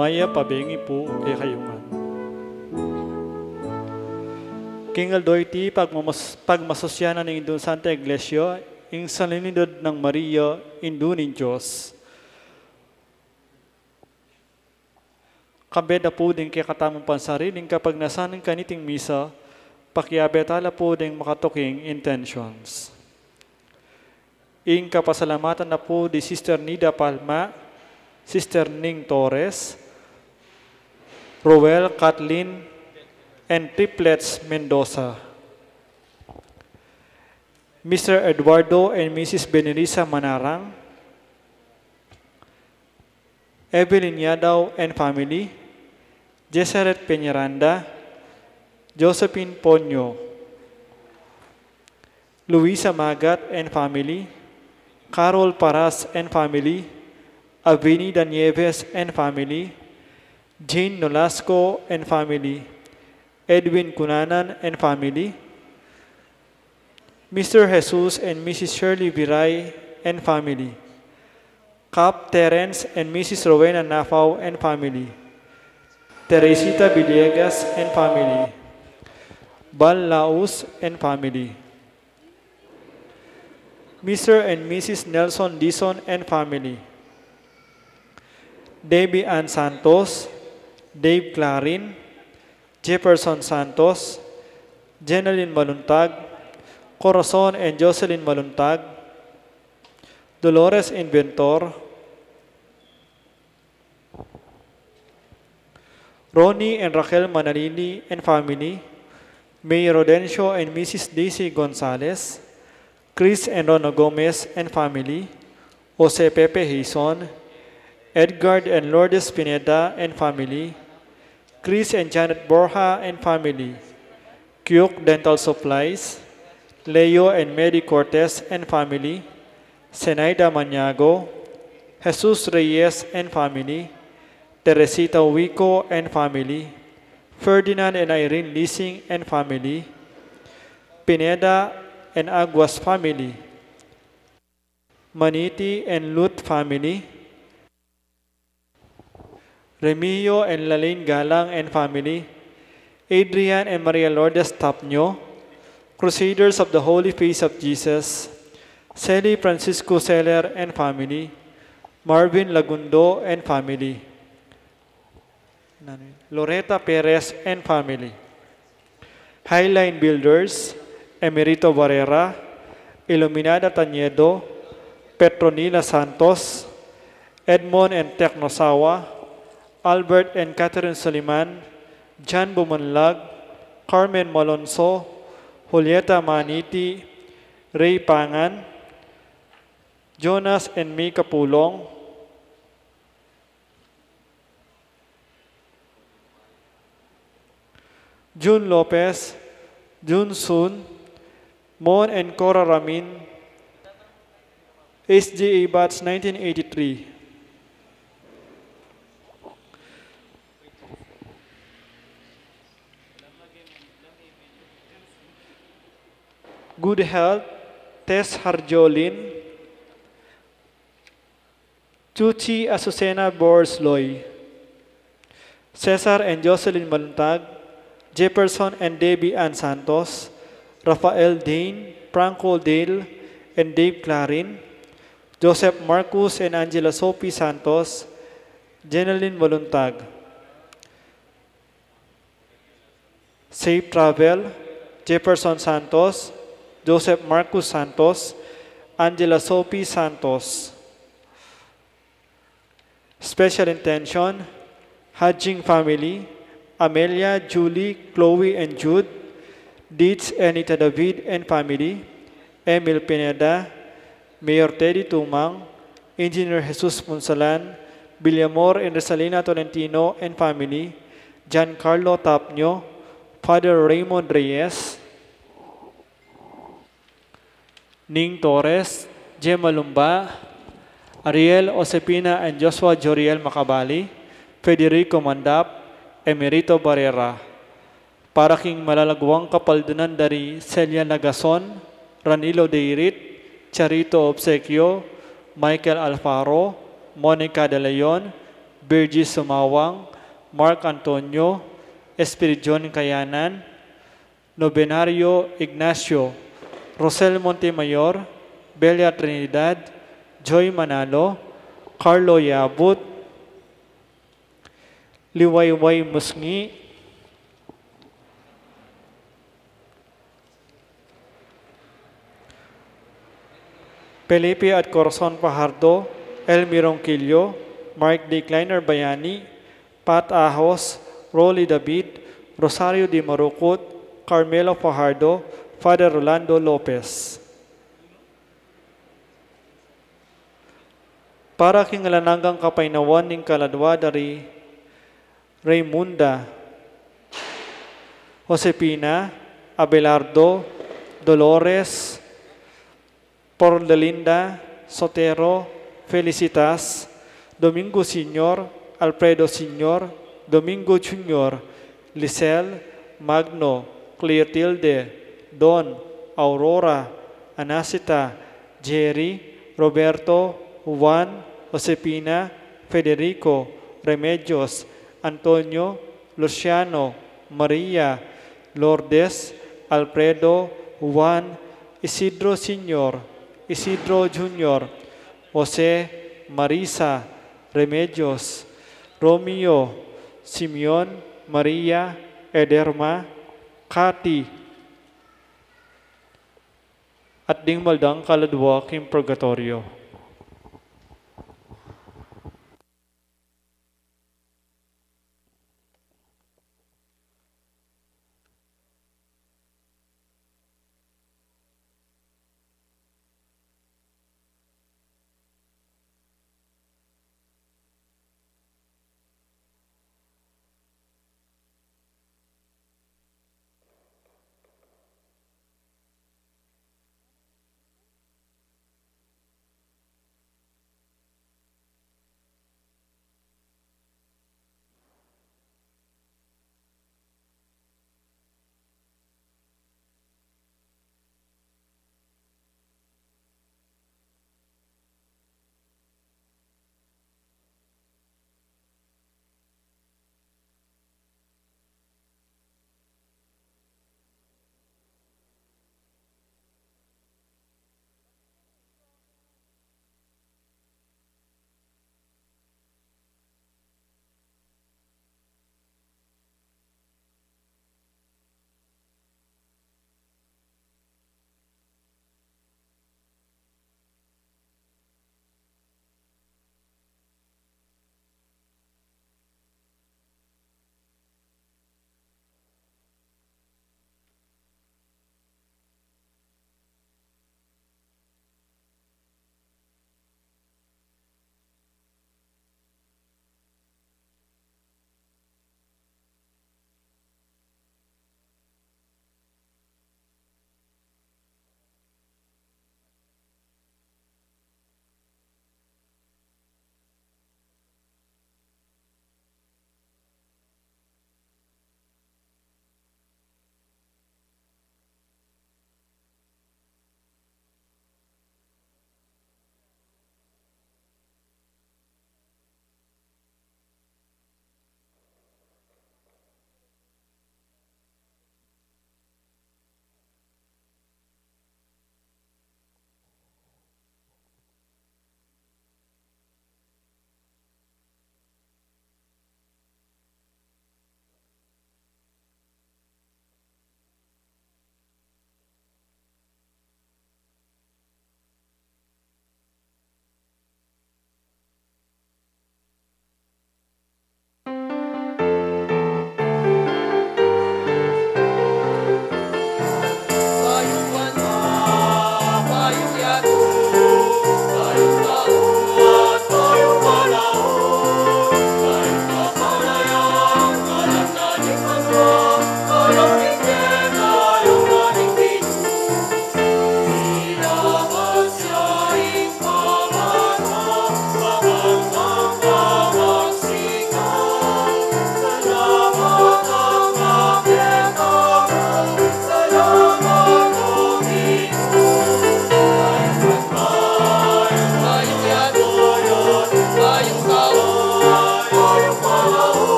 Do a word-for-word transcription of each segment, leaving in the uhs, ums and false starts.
Mayap a bengi pu kekayu ngan. King aldo iti, pagmamas-, pagmasusyan na ning Indung Santa Iglesia ing Solenidad nang Maria, Indu ning Dios. Kambe da pu ding kekatamung pansariling kapagnasan kaniting misa, pakiabe tala pu ding makatuking intentions. Ing kapasalamatan na pu di Sister Nida Palma, Sister Ning Torres, Roel, Kathleen, and Triplets Mendoza. Mister Eduardo and Missus Benelisa Manarang, Evelyn Yadaw and family, Jesseret Peñaranda, Josephine Ponyo, Luisa Magat and family, Carol Paras and family, Avenida Nieves and family, Jane Nolasco and family, Edwin Cunanan and family, Mister Jesus and Missus Shirley Viray and family, Cap Terence and Missus Rowena Nafao and family, Teresita Villegas and family, Bal Laus and family, Mister and Missus Nelson Dizon and family, Debbie Ann Santos, Dave Clarin, Jefferson Santos, Jeneline Maluntag, Corazon and Jocelyn Maluntag, Dolores Inventor, Ronnie and Raquel Manalili and family, Mayor Rodencio and Missus Daisy Gonzalez, Chris and Rona Gomez and family, Jose Pepe Hizon, Edgard and Lourdes Pineda and family, Chris and Janet Borja and family, Kyuk Dental Supplies, Leo and Mary Cortez and family, Zenaida Maniago, Jesus Reyes and family, Teresita Wico and family, Ferdinand and Irene Lising and family, Pineda and Aguas family, Maniti and Lut family, Remio and Lalaine Galang and family, Adrian and Maria Lourdes Tapnio, Crusaders of the Holy Face of Jesus, Sally Francisco Seller and family, Marvin Lagundo and family, Loreta Perez and family, Highline Builders, Emerito Barrera, Iluminada Tañedo, Petronila Santos, Edmond and Tecnosawa, Albert and Catherine Soliman, John Bumanlag, Carmen Malonzo, Julieta Maniti, Ray Pangan, Jonas and Mika Pulong, Jun Lopez, Jun Sun, Mon and Cora Ramin, S J A batch nineteen eighty-three. Good health, Tess Harjolin, Chuchi Azucena Borsloy, Cesar and Jocelyn Maluntag, Jefferson and Debbie Ann Santos, Rafael Dane, Franco Dale, and Dave Clarin, Joseph Marcus and Angela Sophie Santos, Jeneline Maluntag. Safe travel, Jefferson Santos, Joseph Marcus Santos, Angela Sophie Santos. Special intention, Hajing family, Amelia, Julie, Chloe, and Jude, Dietz, Anita, David, and family, Emil Pineda, Mayor Teddy Tumang, Engineer Jesus Punsalan, Villamor and Rosalina Tolentino and family, Giancarlo Tapnio, Father Raymond Reyes, Ning Torres, Gemma Lumba, Ariel, Josefina, and Joshua Joriel Macabali, Federico Mandap, Emerito Barrera. Para king malalaguang kapaldanan da ri Celia Nagason, Ranilo Deirit, Charito Obsequio, Michael Alfaro, Monica De Leon, Virgie Sumawang, Mark Antonio, Espiridion Kayanan, Novenario Ignacio, Rosel Montemayor, Belia Trinidad, Joy Manalo, Carlo Yabut, Liwayway Musngi, Felipe at Corazon Fajardo, Elmi Ronquillo, Mark Decliner Bayani, Pat Ahos, Rolly David, Rosario Di Marucut, Carmelo Fajardo, Father Rolando Lopez. Para king alang anggang kapaynawan ning kaladwa da ri Raymunda, Josefina, Abelardo, Dolores, Pordelinda, Sotero, Felicitas, Domingo Senior, Alfredo Senior, Domingo Junior, Lisel, Magno, Cleotilde, Don, Aurora, Anacita, Jerry, Roberto, Juan, Josefina, Federico, Remedios, Antonio, Luciano, Maria, Lourdes, Alfredo, Juan, Isidro Senior, Isidro Junior, Jose, Marisa, Remedios, Romeo, Simeon, Maria, Ederma, Cathy, at ding maldang kaladwa king purgatorio.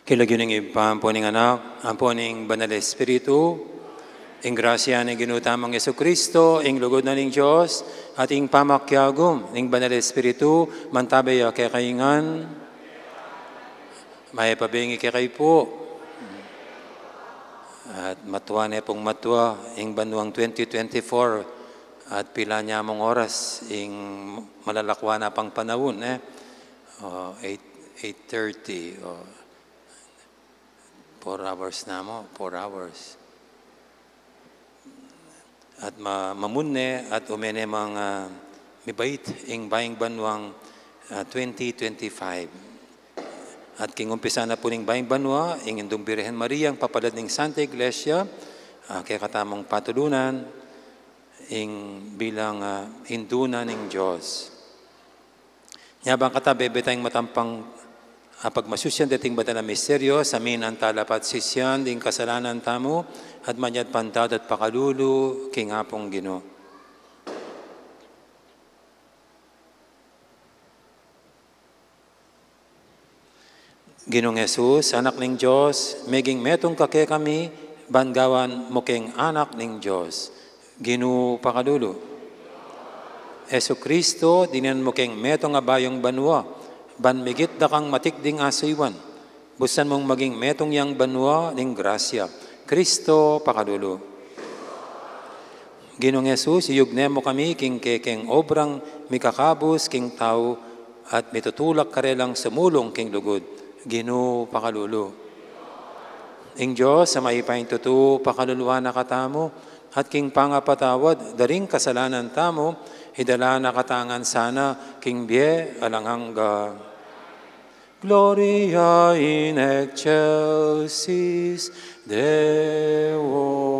King lagyu ning Ibpa, ampo ning Anak, ampo ning Banal Espiritu, ing grasya ning Ginu tamung Jesucristo, ing lugud na ning Dios, at ing pamakiagum ning Banal Espiritu, mantabe ya kekayu ngan. Mayap a bengi kekayu pu. At matua ne pung matua ing banuang twenty twenty-four, at pila ne mung oras ing malalakwan na pang panaun, e? O, eight, eight thirty, o, four hours na mu, four hours. At ma-, mamunne at ume ne mang, ah, mibait ing bayung banuang, ah, twenty twenty-five. At king umpisa na pu ning bayung banua, ing Indung Birhen Maria, ing papalad ning Santa Iglesia, ah, kekatamung patulunan, ing bilang, ah, Indu na ning Dios. Nya bang kata bebe tang matampang, ah, pagmasusyan deting banal a misteryo, samin nang talapatan sisian ding kasalanan tamu, at manyad pandadut at pakalulu king Apung Ginu. Ginung Jesus, Anak ning Dios, meging metung ka kekami, ban gawan mu keng Anak ning Dios. Ginu, pakalulu. Jesucristo, dininan mu keng metung a bayung banua, ban migit da kang matikding asuyuan. Busan mung maging metung yang banua ning grasya. Cristo, pakalulu. Ginung Jesus, iyugnu mu kami king kekeng obrang mikakabus king tau at mitutulak karelang sumulung king lugud. Ginu, pakalulu. Ing Dios a mayupayang tutu, pakaluluan na katamu, at king pangapatawad da ring kasalanan tamu, idala na katamu ngan sana king bie alang angga. Gloria in excelsis Deo.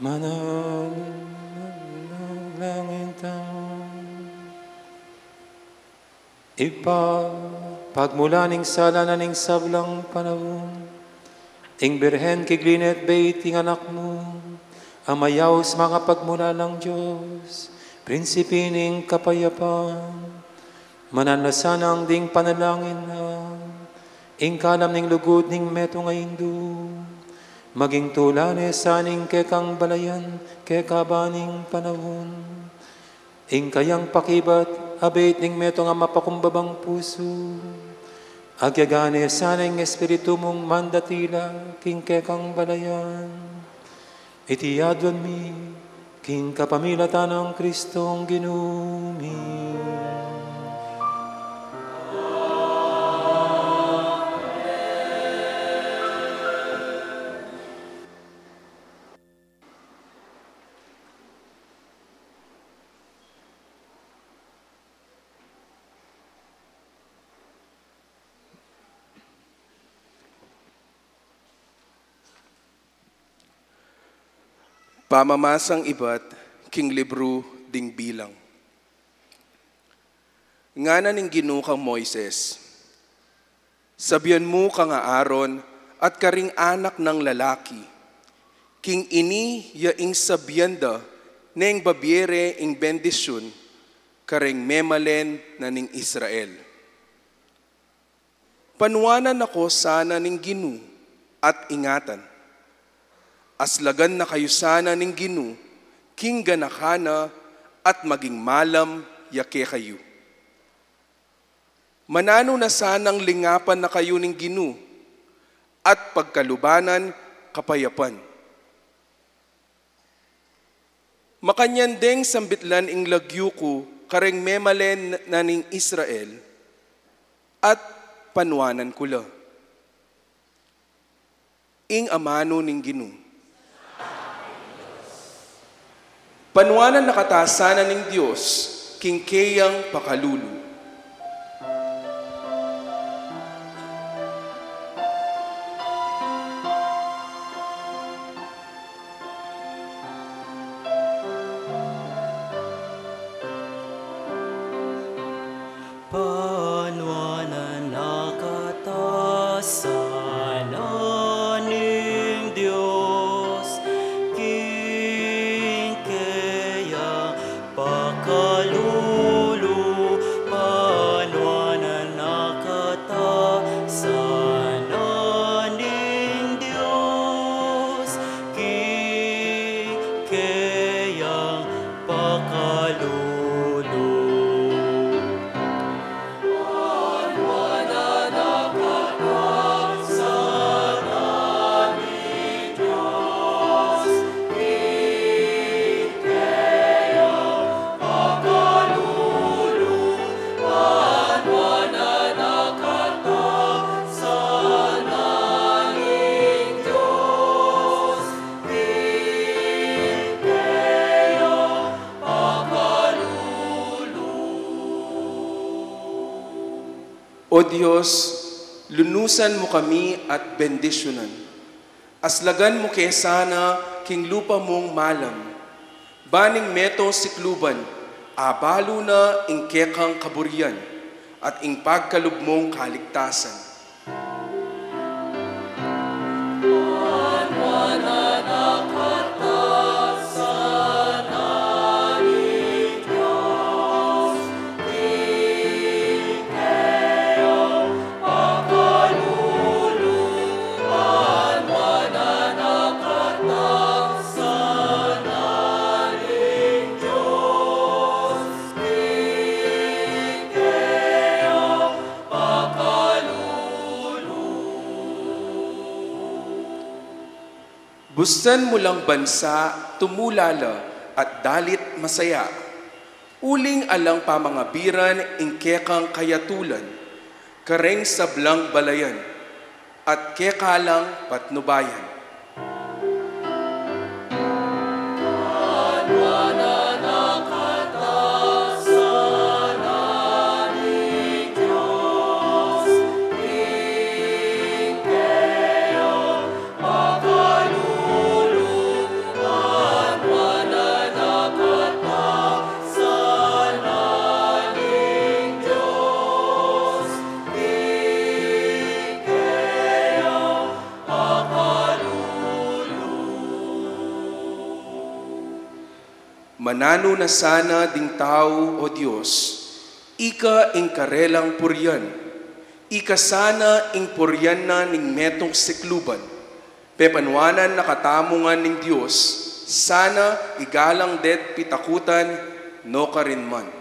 Manalangin tamu. Ibpa, pagmulan ning sala na ning sablang panaun, ing Birhen kigli ne at beit ing Anak mu, a mayaus mangapagmulalang Dios, Prinsipe ning kapayapan, mananu la sanang ding panalangin na, ing kalam ning lugud ning metung a Indu, maging tula ne sana ning kekang balayan kekaban ning panaun. Ing kayang pakibat a beit ning metung a mapakumbabang pusu, agyaga ne sana ning Espiritu mung mandatila king kekang balayan. Iti aduan mi king kapamilatan nang Kristong Ginu mi. Pamamasang ibat king libru ding Bilang. Ngana ning Ginu kang Moises, sabian mu kang Aaron at karing anak nang lalaki, king ini ya ing sabian da neng bibie re ing bendisyun kareng memalen na ning Israel. Panuanan na ko sana ning Ginu at ingatan. Aslagan na kayu sana ning Ginu king ganakan na at maging malam ya kekayu. Mananu na sanang lingapan na kayu ning Ginu at pagkalubanan kapayapan. Makanyan deng sambitlan ing lagyu ku kareng memalen na ning Israel at panuanan ku la. Ing amanu ning Ginu. Panuanan na kata sana ning Dios king keyang pakalulu. Panuanan na kata sana ning Dios king keyang pakalulu. Panuanan na kata sana ning Dios king keyang pakalulu. O Dios, lunusan mu kami at bendisyunan. Aslagan mu ke sana king lupa mung malam. Ban ing meto sikluban, abalu na ing kekang kaburian at ing pagkalub mung kaligtasan. Bustan mu lang bansa tumulala at dalit masaya, uling alang pamangabiran ing kekang kayatulan, kareng sablang balayan, at keka lang patnubayan. Mananu na sana ding tau, O Dios, ika ing karelang purian, ika sana ing purian na ning metung sikluban, pepanuanan na katamu ngan ning Dios, sana igalang de't pitakutan, nukarin man.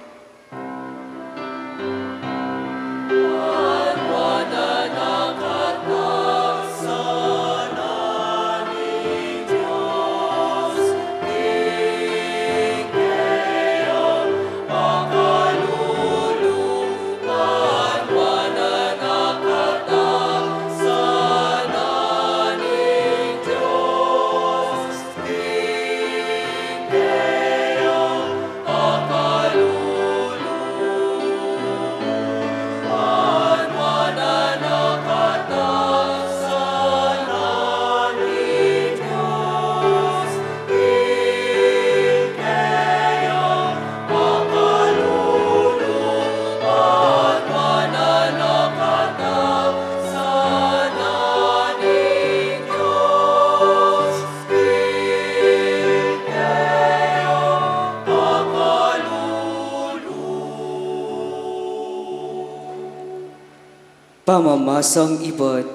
Pamamasang ibat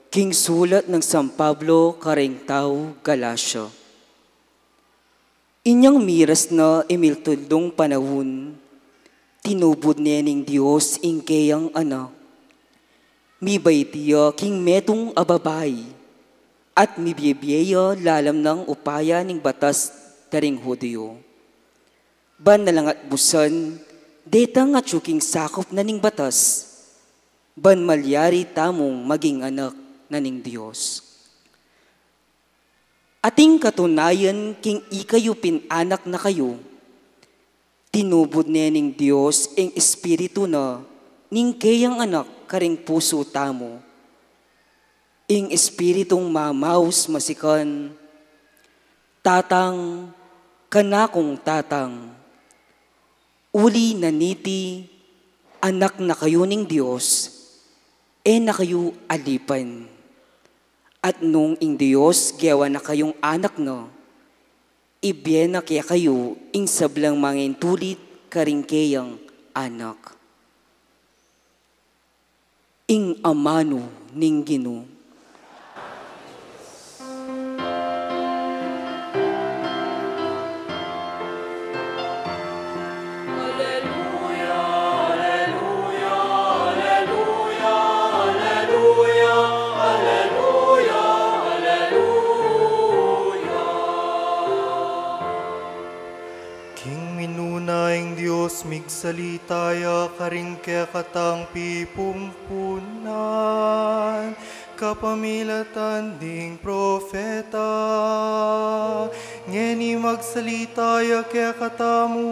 king sulat nang San Pablo kareng tau Galacia. Inyang miras na e miltudlung panaun, tinubud ne ning Dios ing keyang Anak. Mibait ya king metung a babai, at mibiebie ya lalam nang upaya ning batas da ring Judio. Ban nalang at busan detang atyu king sakup na ning batas, ban malyari tamung maging anak na ning Dios. Ating katunayan king ikayu pin anak na kayu, tinubud ne ning Dios ing Espiritu na ning keyang Anak karing pusu tamu. Ing Espiritung mamaus masikan, "Tatang, kanakung Tatang." Uli na niti, anak na kayu ning Dios, e na kayu alipan. At nung ing Dios gewa na kayung anak na, ibie na kekayu ing sablang mangaintulit karing keyang anak. Ing amanu ning Ginu. King minuna ing Dios migsalita ya karing kekatang pipumpunan kapamilatan ding propeta. Ngeni magsalita ya kekatamu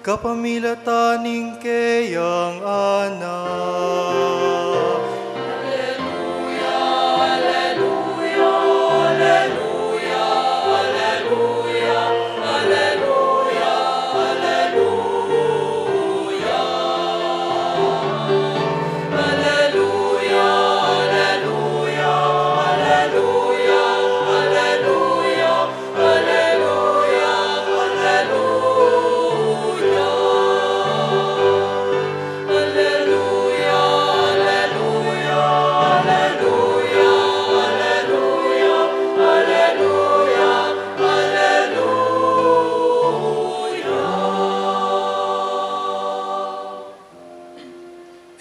kapamilatan ning keyang Anak.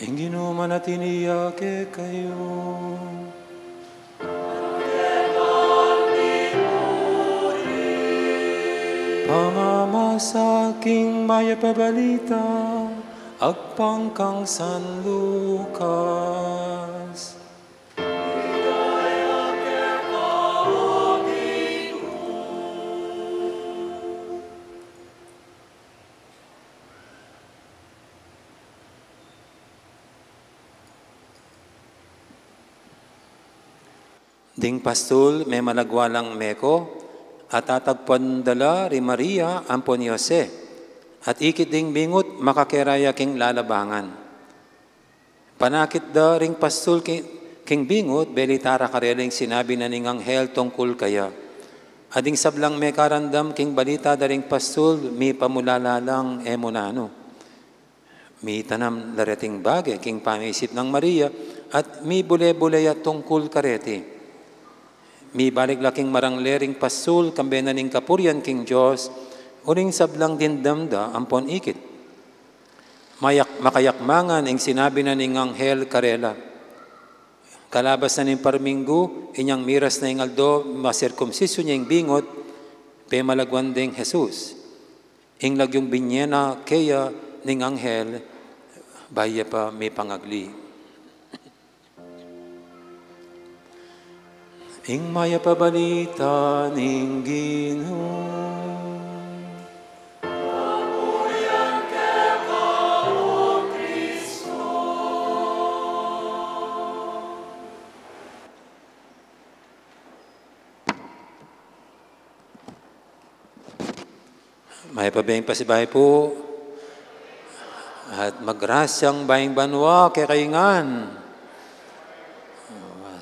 Ing Ginu manatili ya kekayu. Pamamasa king Mayap a Balita agpang kang San Lucas. Ding pastul memalagwa lang meko, at tatagpuan da la ri Maria ampon Jose, at ikit ding bingut makakera ya king lalabangan. Panakit da ring pastul ki-, king bingut, belita ra karela ing sinabi na ning anghel tungkul kaya. At ding sablang mekarandam king balita da ring pastul, mipamulala lang e mu nanu. Mitanam la reting bage king pamisip nang Maria, at mibule-bule ya tungkul kareti. Mibalik la king marangle ring pastul, kambe na ning kapurian king Dios, uling sablang dimdam da ampon ikit. Mayak-, makayakmangan ing sinabi na ning anghel karela. Kalabas na ning parminggu, inyang miras na ing aldo, masirkumsisu ne ing bingut, pemalagwan deng Jesus. Ing lagyung binye na keya ning anghel, bayu ya pa mipangagli. Ing mayap a balita ning Ginu. Mayap a beng pasibayu pu. At magrasyang bayung banua kekayu ngan.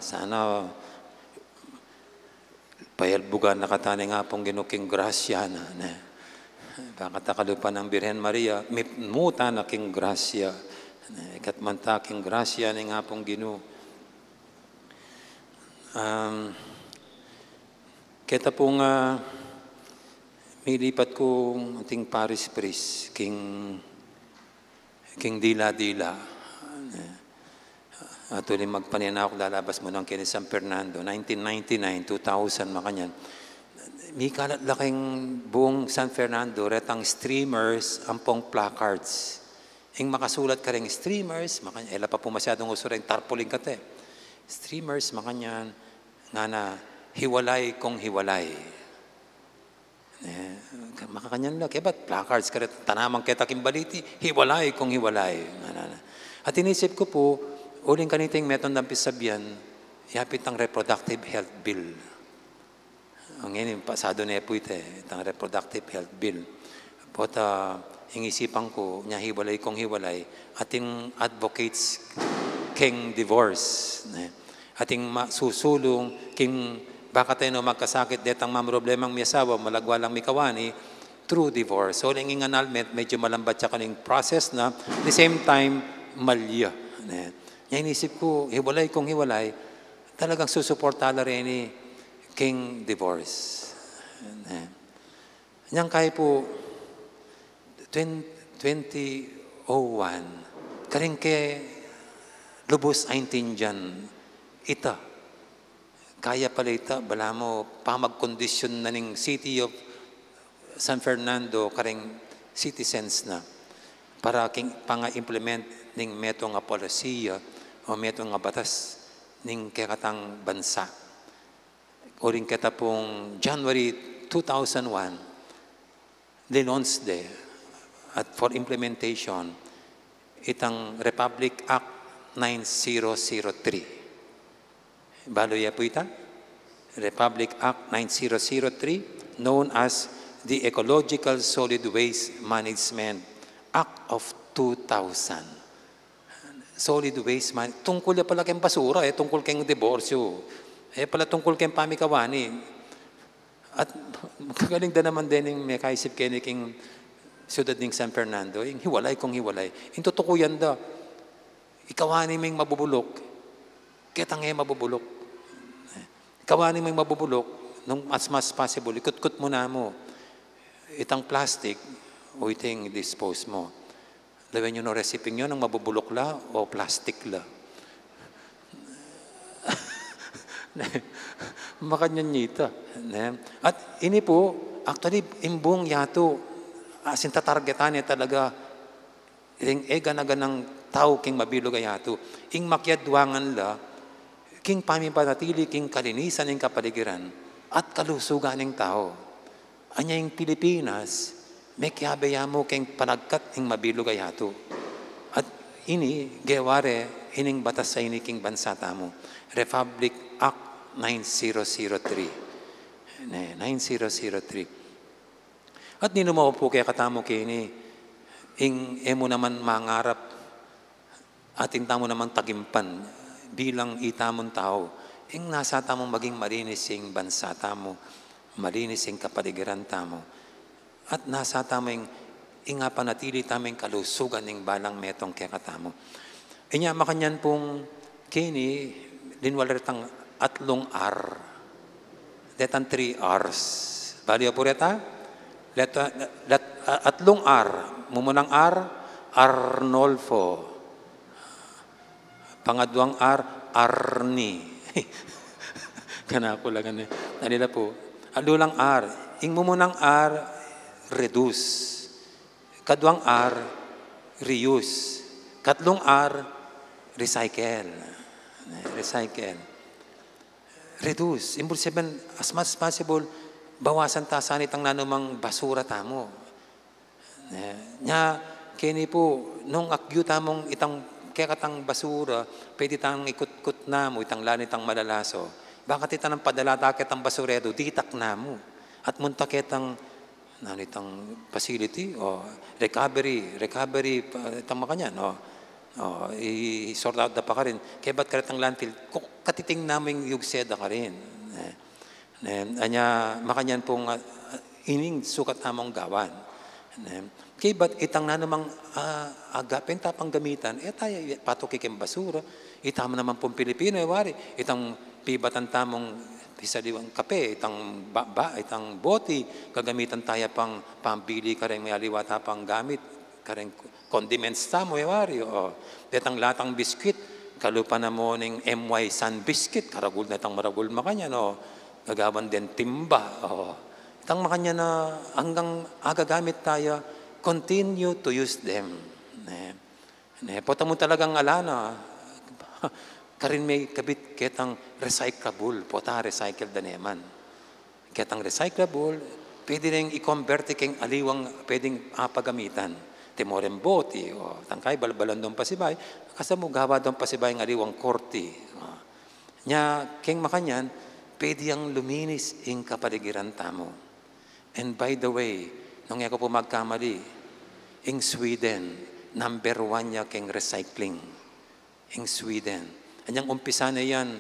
Sana payalbugan na kata ning Apung Ginu king grasya na, ne. Bakanta kalupa nang Birhen Maria, mitmu tana king grasya, ne. Ikatmu ta king grasya ning Apung Ginu. Um, keta pung, ah, milipat ku ating parish priest, king, king dila-dila. At uling magpanenauk, lalabas mu nang keni San Fernando, nineteen ninety-nine, two thousand, makanyan. Mikalat la king buung San Fernando retang streamers ampong placards. Ing makasulat kareng streamers, makanyan, e la pa pu masyadung usu reng tarpaulin kate. Streamers, makanyan, ngana, "Hiwalay kung hiwalay." E, makakanyan la, kaya ba't placards karet, tanaman keta king baliti, "Hiwalay kung hiwalay." Ngana na. At inisip ku pu, uling kaniting metung dang pisabyan, yapin itang Reproductive Health Bill. Ngeni, pasadu ne pu ita, itang Reproductive Health Bill. Pota, ing isipan ku, nya hiwalay kung hiwalay, atin advocates keng divorce, ne? Atin ma-, susulung keng bakanta no magkasakit detang mamroblemang miasawa, malagwa lang mikawani, through divorce. So, ing annulment, medyo malambat ya kanu ing process na, the same time, malya, ne? Nya inisip ku, hiwalay kung hiwalay, talagang susuporta la reni king divorce. Ne? Nyang kayi pu, twen-, twenty oh one, karin ke lubus aintindian ita. Kaya pala ita, balamu pamagkondisyon na ning City of San Fernando kareng citizens na para king panga-implement ning metung a polisiya o metung a batas ning kekatang bansa. Uling keta pung January two thousand one, linons de at for implementation itang Republic Act nine zero zero three. Balu ye pu ita? Republic Act nine zero zero three, known as the Ecological Solid Waste Management Act of two thousand. Solid waste man-, tungkul ya pala keng basura, e tungkul keng diborsyo. E pala tungkul keng pamikawani. At kagaling da naman deng mekaisip keni king siyudad ning San Fernando, ing hiwalay kung hiwalay. Ing tutukuyan da, ikawani mu ing mabubuluk, ketang e mabubuluk. Ikawani mu ing mabubuluk, nung as much as possible, ikutkut mu namu itang plastic, o iting dispose mu. Lawen yu no resiping yu nung mabubuluk la o plastik la. Makanyan ita, ne? At ini pu, actually, ing buung yatu, asin tatargetan ne talaga, ing e gana-ganang tau king mabilug a yatu, ing makiadwangan la king pamipanatili king kalinisan ning kapaligiran at kalusugan ning tau. Anya ing Pilipinas, mekiabe ya mu keng panagkat ning mabilug a yatu. At ini, gewa re, ining batas a ini king bansa tamu. Republic Act nine zero zero three. Ne, nine zero zero three. At ninu mu pu kekatamu keni, ing e mu naman mangarap, atin tamu namang tagimpan bilang itamung tau, ing nasa tamung maging malinis ing bansa tamu, malinis ing kapaligiran tamu. At nasa tamu ing, ing apanatili tamu ing kalusugan ning balang metung kekatamu. Inya makanyan pung keni, linwal retang atlung R. Detang three R's. Bali pu reta, let, let, atlung R. Mumunang R, Arnolfo. Pangaduang R, Arni. Kanaku la gani. Alila pu. Alulang R. Ing mumunang R, reduce. Kaduang R, reuse. Katlung R, recycle. Recycle. Reduce. Ibig sabihin, as much as possible, bawasan ta sana itang nanumang basura tamu. Eh, nya, keni pu, nung agyu tamung itang kekatang basura, pwede tang ikutkut namu, itang lani tang malalaso. Baka tita nang padala ta ketang basureru, ditak namu. At munta ketang, nanu itang facility, o recovery, recovery, pa, itang makanyan, o, o, i-, i-sort out da pa karin. Kebat karetang landfill, ku-, katiting namu ing yugse da karin. Eh, Ne, anya, makanyan pung, ah, ining sukat tamung gawan. Ne, kaybat itang nanumang, ah, agapen ta pang gamitan, e taya patuki keng basura. Itamu naman pung Pilipino, e wari, itang pibatan tamung pisaliwang kape, itang ba-, ba-, itang boti, gagamitan taya pang pambili kareng may aliwa ta pang gamit, kareng condiments tamu, e wari, o. Detang latang biscuit, kalupa na mu ning M Y San biscuit, karagul na itang maragul makanyan, o. Gagawan deng timba, o. Itang makanyan na anggang agagamit taya, continue to use them. Ne? Ne, pota mu talagang ala na, karin me kabit ketang recyclable, pota recycle da ne man. Ketang recyclable, pwede neng i-convert keng aliwang pwedeng apagamitan. Timo reng boti, o, tangkay balbalan dong pasibayu, kasa mu gawa dong pasibayu ing aliwang korte. O. Nya, keng makanyan, pwede yang luminis ing kapaligiran tamu. And by the way, nung e ku pu magkamali, ing Sweden, number one ya keng recycling. Ing Sweden. Anyang umpisa na yan,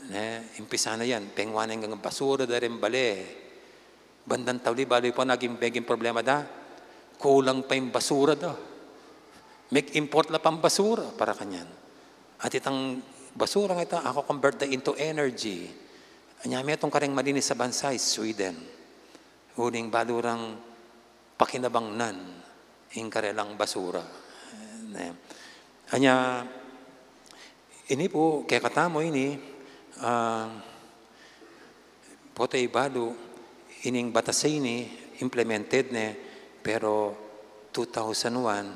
ne, umpisa na yan, pengwa neng basura da reng bale. Bandang tauli, balu yu pa naging, meging problema da, kulang pa ing basura da. Meg-import la pang basura, para kanyan. At itang basura nga ita, aku convert da into energy. Anya metung kareng malinis a bansa, Sweden. Uling balu rang pakinabangnan ing karelang basura. Ne. Anya, ini pu, kekatamu ini, ah, pota ibalu, ining batas a ini, implemented ne, pero two thousand one,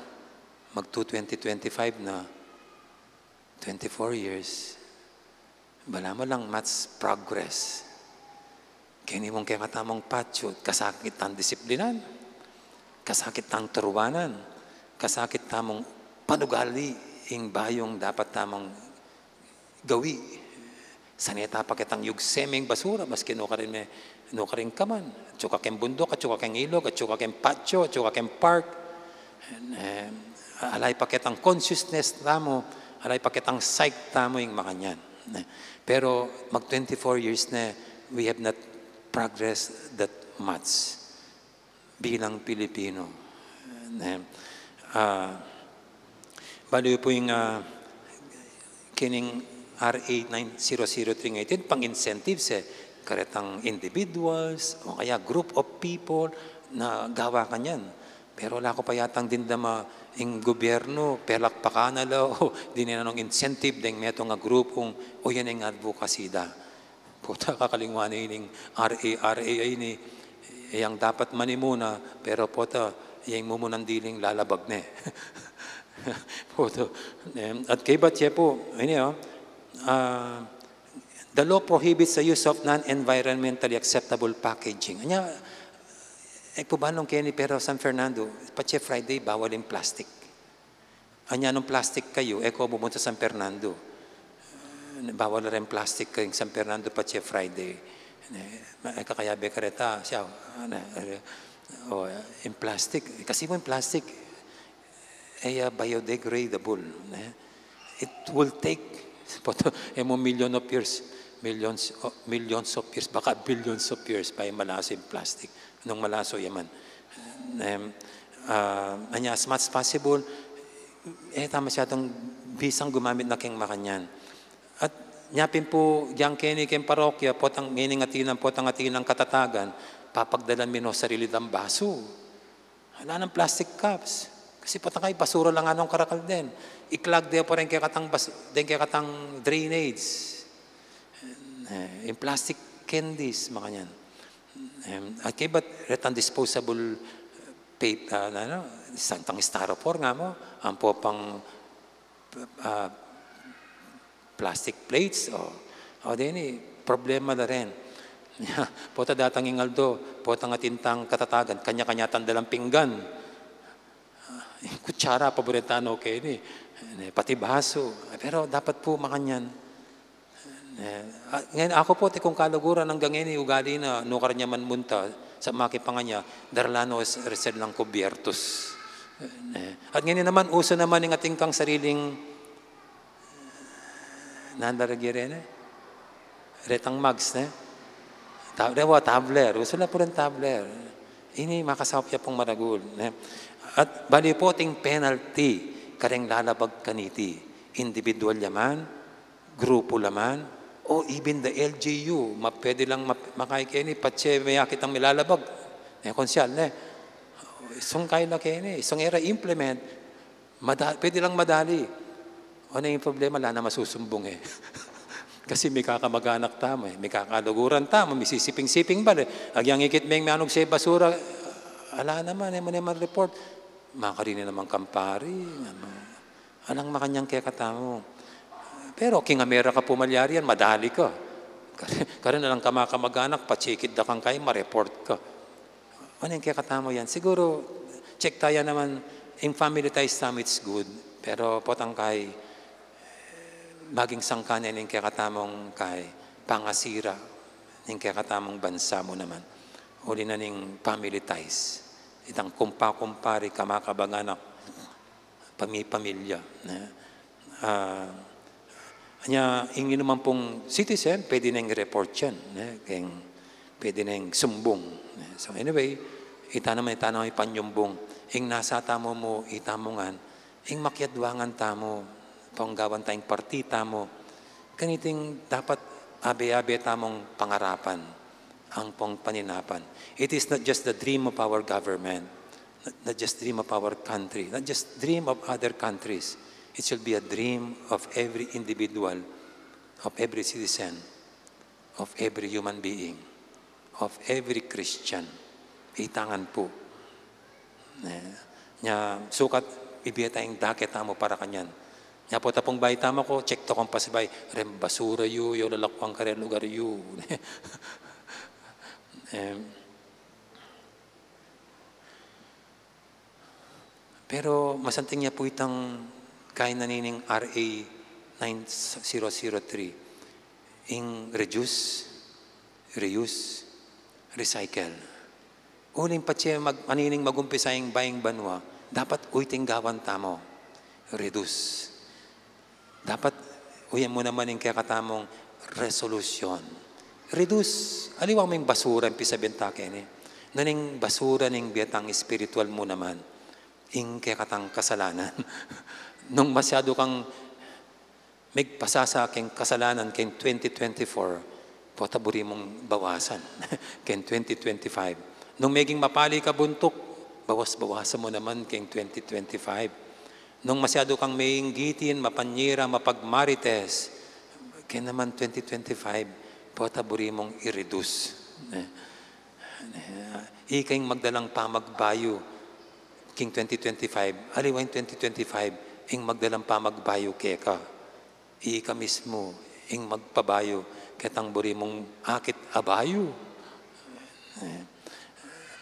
mag two twenty twenty-five na, twenty-four years, balamu alang much progress. Keni mung kekatamung patsu, kasakit tang disiplinan, kasakit tang turuanan, kasakit tamung panugali ing bayung dapat tamung gawi. Sane ta pa ketang yugse meng basura, maski nukarin me, nukarin kaman. Atsu ka keng bunduk, atsu ka keng ilug, atsu ka keng patio, atsu ka keng park. And, eh, alay pa ketang consciousness tamu, alay pa ketang psyche tamu ing makanyan. Ne. Pero mag twenty-four years ne, we have not progressed that much bilang Pilipino. Ne. Ah, balu yu pu ing, ah, kening R A nine zero zero three eighteen, pang incentives e, karetang individuals, o kaya group of people na gawa kanyan. Pero ala ku pa yatang dimdama ing gubyernu, pelakpakan na la, o dinan nong incentive deng metung a grupung, o yan ing advocacy da. Pota, kakalingwan ne ining R A, R A ini, yang dapat manimuna, pero pota, yang mumunang diling lalabag ne. Pota, em, at kaybat ye pu, ini, o, ah, the law prohibits the use of non-environmentally acceptable packaging. Anya, e ku balu nung keni, pero San Fernando, patse Friday, bawal ing plastic. Anya nung plastic kayu, e ku mumunta San Fernando. Eh, bawal reng plastic keng San Fernando patse Friday. Eh, e kakayabe kareta, siya, ano, eh, o, ing plastic. Kasi pu ing plastic, e ya biodegradable, ne? It will take, poto, e mu million of years. Millions, o, millions of years, baka billions of years pa ing malaso ing plastic. Nung malaso ya man. Em, ah, anya, as much as possible, e ta masyadung bisang gumamit na keng makanyan. At nya pin pu, dinan keni keng parokya, potang ngening atin nang, potang atin nang katatagan, papagdalan mi no sarili dang basu. Ala nang plastic cups. Kasi potang kay basura la nganung karakal den. Iklag de pa rin kekatang bas-, den kekatang drainage. Eh, ing plastic candies, makanyan. Em, at kaybat retang disposable paper, ah, ano, santang styrofoam nga mu, ampo pang, ah, plastic plates, o, o, deni, problema la rin. Pota datang ing aldo, potang atin tang katatagan, kanya-kanya tang dalang pinggan. Ing kutsara, paborito no keni. Pati basu. Pero dapat pu makanyan. Eh, ah, ngayon, aku pu, atin kung kaluguran anggang ngeni, ugali na, nukar nya man munta, sa makipangan nya, darala no res-, resed lang kubyertos. Eh, at ngeni naman, uso naman ing atin kang sariling, nanda ragire ne? Retang mugs, ne? Ta-, rewa, tumbler. Uso na pu ring tumbler. Ini makasaup ya pung maragul, ne? At bali pu, atin penalty kareng lalabag kaniti. Individual ya man, grupo la man, o even the L G U, ma-, pwede lang ma-, makay keni, patse meyakit ang milalabag. Ne, konsyal, ne? Sungkay la keni, sung e ra implement, mada-, pwede lang madali. O, na ing problema, ala na masusumbung, e. Kasi mikakamaganak tamu, e. Mikakaluguran tamu, misisiping-siping bale. Agyang ikit meng manug sa basura, ala naman, e, mu naman report. Makarini naman kampari, ano. Alang makanyan kekatamu. Pero king amera ka pumalyari yan, madali ka. Karin, karin alang ka makamaganak, patsikid da kang kay, ma-report ka. Ano ing kekatamu yan? Siguro, check taya naman, ing family ties tamu, it's good. Pero potang kay, maging sangkan ing kekatamung kay, pangasira ning kekatamung bansa mu naman. Uli na ning family ties. Itang kumpa-kumpari, kamakabanganak, pami-pamilya, ne? Ah, anya, ing inuman pung citizen, pwede neng report yan, ne? Keng, pwede neng sumbung, ne? So anyway, ita naman, ita naman ipanyumbung. Ing nasa tamu mu, ita mu ngan, ing makiadwangan tamu, panggawan ta ing parti tamu. Kaniting dapat abe-abe tamung pangarapan, ampong paninapan. It is not just the dream of our government, not, not just dream of our country, not just dream of other countries. It should be a dream of every individual, of every citizen, of every human being, of every Christian. Ita ngan pu. Ne? Nya, sukat, ibie ta ing dake tamu para kanyan. Nya, pota pung bai tamu ku, check to kung pasibayu, reng basura yu, yu lalakuan kareng lugar yu. Em, pero masanting ya pu itang kaina nining R A nine zero zero three, ing reduce, reuse, recycle. Uling patse mag-, anining mag-umpisa ing bayung banua, dapat uyting gawan tamu. Reduce. Dapat uyan mu naman ing kekatamung resolusyon. Reduce. Aliwa mu ing basura, ing pisabian ta keni. Nanu ing basura ning bie tang espiritual mu naman? Ing kekatang kasalanan. Nung masyadu kang megpasasa keng kasalanan keng twenty twenty-four, pota buri mung bawasan keng twenty twenty-five. Nung meging mapali ka buntuk, bawas-bawasan mu naman keng twenty twenty-five. Nung masyadu kang maiinggitin, mapanyira, mapagmarites, keng naman twenty twenty-five, pota buri mung i-reduce. Eh, eh, ika ing magdalang pamagbayu king twenty twenty-five, aliwa ing twenty twenty-five, ing magdalang pamagbayu keka. Ika mismu ing magpabayu ketang buri mung akit a bayu. Eh,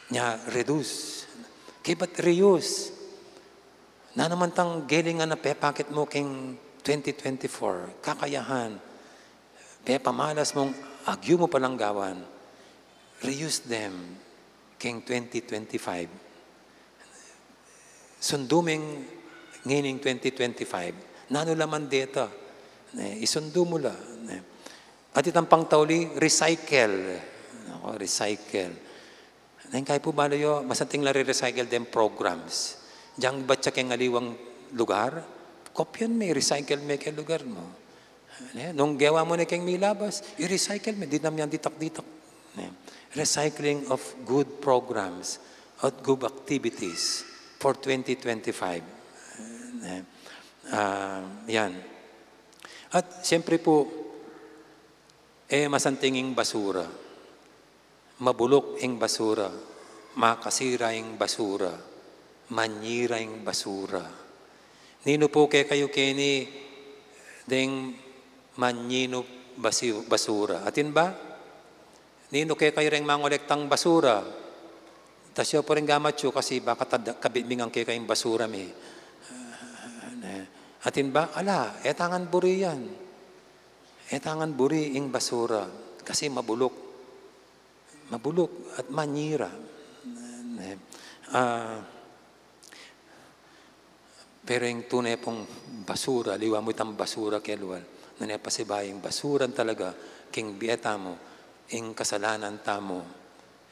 nya, reduce. Kaybat reuse. Nanu man tang gelingan a pepakit mu keng twenty twenty-four, kakayahan, pepamalas mung agyu mu palang gawan, reuse them keng twenty twenty-five. Sundu meng ngening twenty twenty-five. Nanu la man deta, ne, isundu mu la, ne. At itang pangtauli, recycle. Nako, recycle. Neng kayu pu balu yu, masanting la re-recycle deng programs. Diang batsa keng aliwang lugar, kopyan me, recycle me keng lugar mu. Ne? Nung gewa mu ne keng milabas, i-recycle me, dinan mu yang ditak-ditak. Ne? Recycling of good programs at good activities for twenty twenty-five. Ne? Ah, yan. At siyempre pu, e masanting ing basura. Mabuluk ing basura, makasira ing basura, manyira ing basura. Ninu pu kekayu keni deng manyinu basi-, basura? Atin ba? Ninu kekayu reng mangolektang basura? Tasyo pu reng gamatsu kasi baka tada-, kabit mi ngan kekayung basura mi. Atin ba? Ala, e ta ngan buri yan. E ta ngan buri ing basura kasi mabuluk. Mabuluk at manyira. Ne? Ah, pero ing tune pung basura, aliwa mu itang basura kelwal. Nune pasibayu ing basura talaga, king bie tamu, ing kasalanan tamu,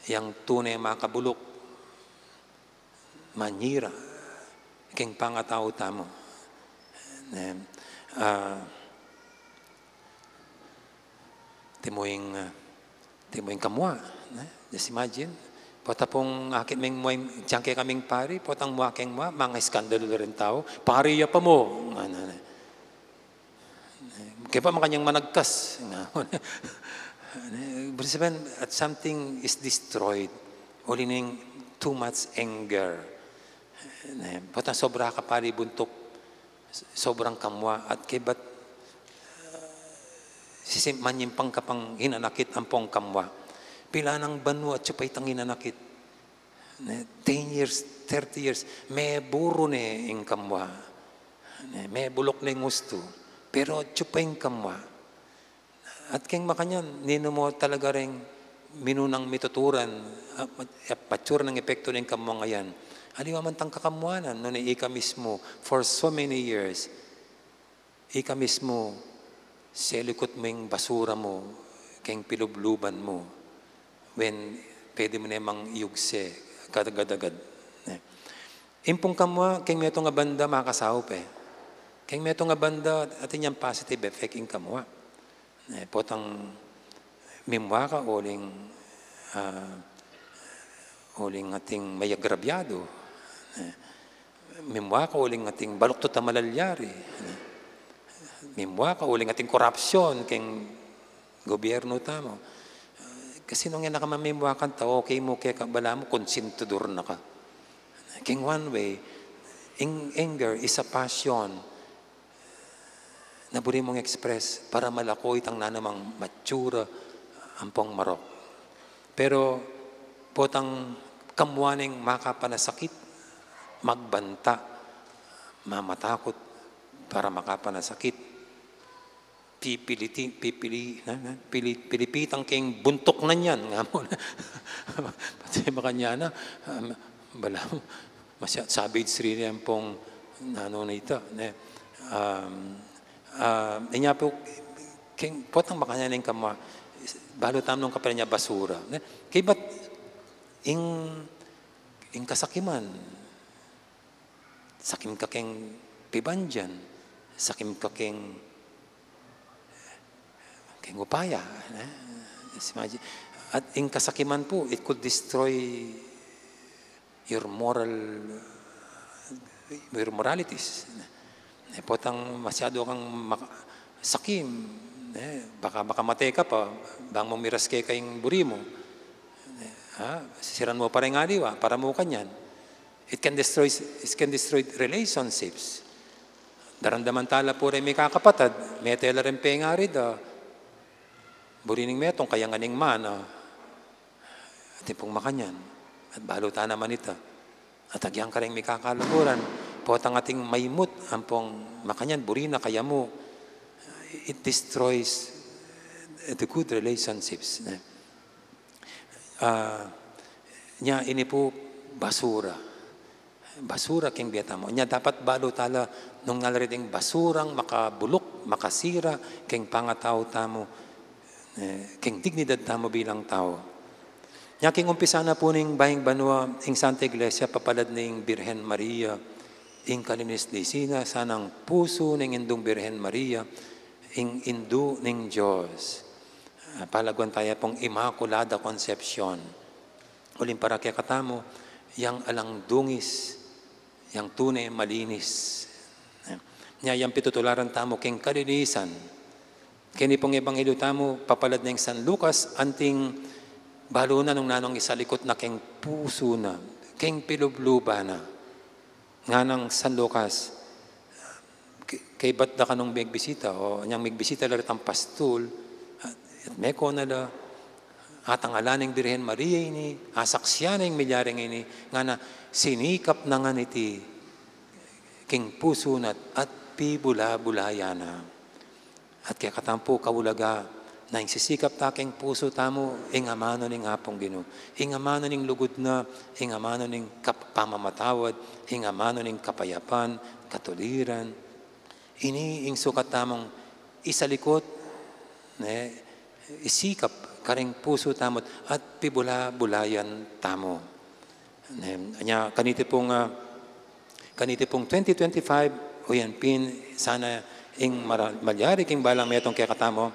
yang tune makabuluk, manyira king pangatau tamu. Ne? Ah, timuing, ah, timuing kamua, ne? Just imagine, pota pung akit ming mua, diang kekaming pari, potang mua keng mua, mangaiskandalu la ring tau, "Pari ya pa mu!" Ngana, ne? Kaya pa makanyang managkas. Ibig sabihin, at something is destroyed. Uli ning too much anger. Ne, potang sobra ka pari buntuk, sobrang kamua, at kaybat, uh, sisimpan ing pangkapang hinanakit ampong kamua. Pila nang banua atyu pa itang hinanakit. Ne, ten years, thirty years, meburu ne ing kamua. Ne, mebuluk ne ing ustu. Pero atyu pa ing kamua. At keng makanyan, ninu mu talaga reng minunang mituturan, ah, mat-, ah, matsura nang epektu ning kamua ngayan. Aliwa man tang kakamuanan, nune ika mismu, for so many years, ika mismu, selikut mu ing basura mu, keng pilubluban mu, when pwede mu ne mang iyugse, agad-agad. Eh. Ing pung kamua, keng metung a banda, makasaup e. Keng metung a banda, atin yang positive effect ing kamua. Eh, potang mimua ka uling, ah, uling ating mayagrabyadu. Eh, mimua ka uling ating baluktot a malalyari. Eh, mimua ka uling ating korapsyon keng gobyerno tamu. Kasi nung e na ka mamimua kanta, okay mu keka, balamu konsentidur na ka. Keng one way, ing-, anger is a passion na buri mung express para malako itang nanumang matsura ampong marok. Pero potang kamua neng makapanasakit, magbanta, mamatakut para makapanasakit, pipiliti-, pipili-, na, na, pili-, pilipitang keng buntuk na niyan, nga mu na. Pati makanyan na, um, balamu, masya-, savage rin yan pong nanu na ita, ne? Um, ah, inya po, keng, potang makanyan ing kamua, balu tamu nung kapilan nya basura, ne? Kaybat ing, ing kasakiman, sakim ka keng pibandian, sakim ka keng, keng upaya, eh? Just imagine. At ing kasakiman po, it could destroy your moral, your moralities. Eh, potang masyado kang mak-, sakim, eh, baka makamate ka pa, bang mung miras keka ing buri mu. Eh, ha? Sisiran mu pa ring aliwa, para mu kanyan. It can destroy, it can destroy relationships. Daramdaman tala pu reng mikakapatad, mete la reng pengari da, buri ning metung, kaya nga ning mana, atin pung makanyan, at balu ta naman ita. At agyang kareng mikakaluguran, potang ating maimut, ampong makanyan, buri na kaya mu, it destroys the good relationships. Ah, nya ini pu basura. Basura keng bie tamu. Nya dapat balu tala nung nalari ding basurang makabuluk, makasira keng pangatau tamu, eh, king dignidad tamu bilang tau. Nya king umpisa na pu ning bayung banua, ing Santa Iglesia, papalad ning Birhen Maria, ing kalinis-linis na, sanang pusu ning Indung Birhen Maria, ing Indu ning Dios. Ah, palaguan taya pung Inmaculada Concepcion. Uling para kekatamu, yang alang dungis, yang tune malinis. Nya yang pitutularan tamu king kalinisan. Keni pung ebanghelyu tamu, papalad neng San Lucas, anting balu na nung nanung isalikut na king pusu na, king pilubluban na. Nganang San Lucas, ke-, kaybat da kanung migbisita, o nyang migbisita la retang pastul, at, at meko na la, atang ala ning Birhen Maria ini, asaksian na ing milyari ngeni, ngana sinikap na ngan iti king pusu na at pibula-bulayan na. At kekatamu pu kaulaga na ing sisikap ta king pusu tamu, ing amanu ning Apung Ginu, ing amanu ning lugud na, ing amanu ning kap-, pamamatawad, ing amanu ning kapayapan, katuliran. Ini ing sukat tamung isalikut, ne, isikap karing pusu tamu at pibula-bulayan tamu. Ne, nya, kaniti pung, ah, kaniti pung twenty twenty-five, o yan pin, sana ing mara-, malyari king balang metung kekatamu,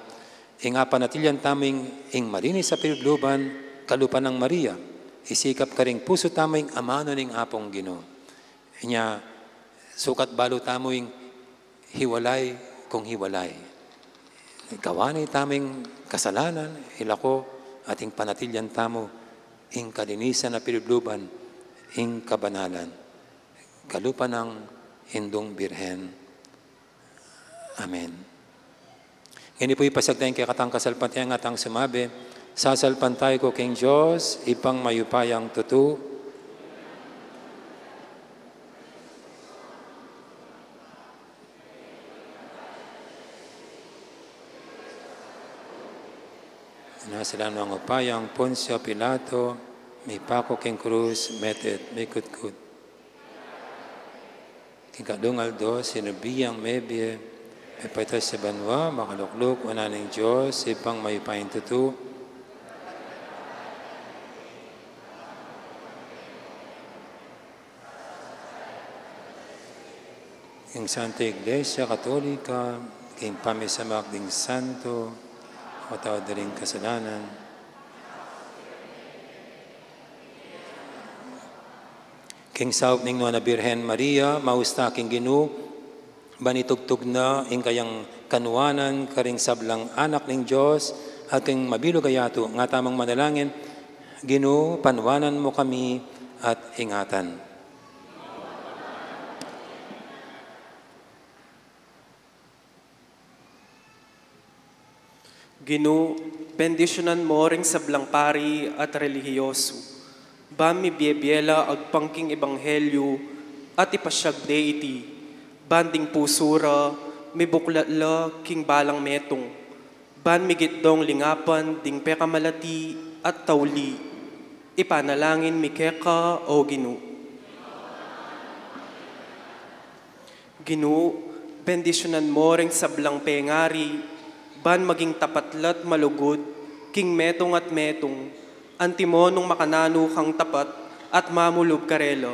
ing apanatilyan tamu ing, ing malinis a pilubluban, kalupa nang Maria, isikap karing pusu tamu ing amanu ning Apung Ginu. Nya, sukat balu tamu ing hiwalay kung hiwalay. Gawan na itamu ing kasalanan, ilako, at ing panatilyan tamu ing kalinisan a pilubluban, ing kabanalan. Kalupa nang Indung Birhen. Amen. Ngeni pu ipasiag taya ing kekatang kasalpantayanan at ngan sumabi, sasalpantaya ku king Dios, Ibpang mayupayang tutu. Nasilan nang upaya nang Poncio Pilato, mipaku king krus, metet, mikutkut. King katlung aldo, sinubi yang mebie, mipaitas ya banua, makalukluk wanan ning Dios, Ibpang mayupayang tutu. King Santa Iglesia Katolika, king pamisamak ding santo, mapatawad da ring kasalanan. King saup ning Nuan a Birhen Maria, maus ta king Ginu, ban itugtug na ing kayang kanuanan karing sablang anak ning Dios, at king mabilug a yatu, nga tamung manalangin, Ginu, panuanan mu kami at ingatan. Ginu, bendisyunan mu ring sablang pari at relihiyosu, ban mibie-bie la agpang king ebanghelyu at ipasiag de iti, ban ding pusu ra mibuklat la king balang metung, ban migit dong lingapan ding pekamalati at tauli. Ipanalangin mi keka, O Ginu. Ginu, bendisyunan mu ring sablang pengari, ban maging tapat la't malugud king metung at metung, antimo nung makananu kang tapat at mamulub karela.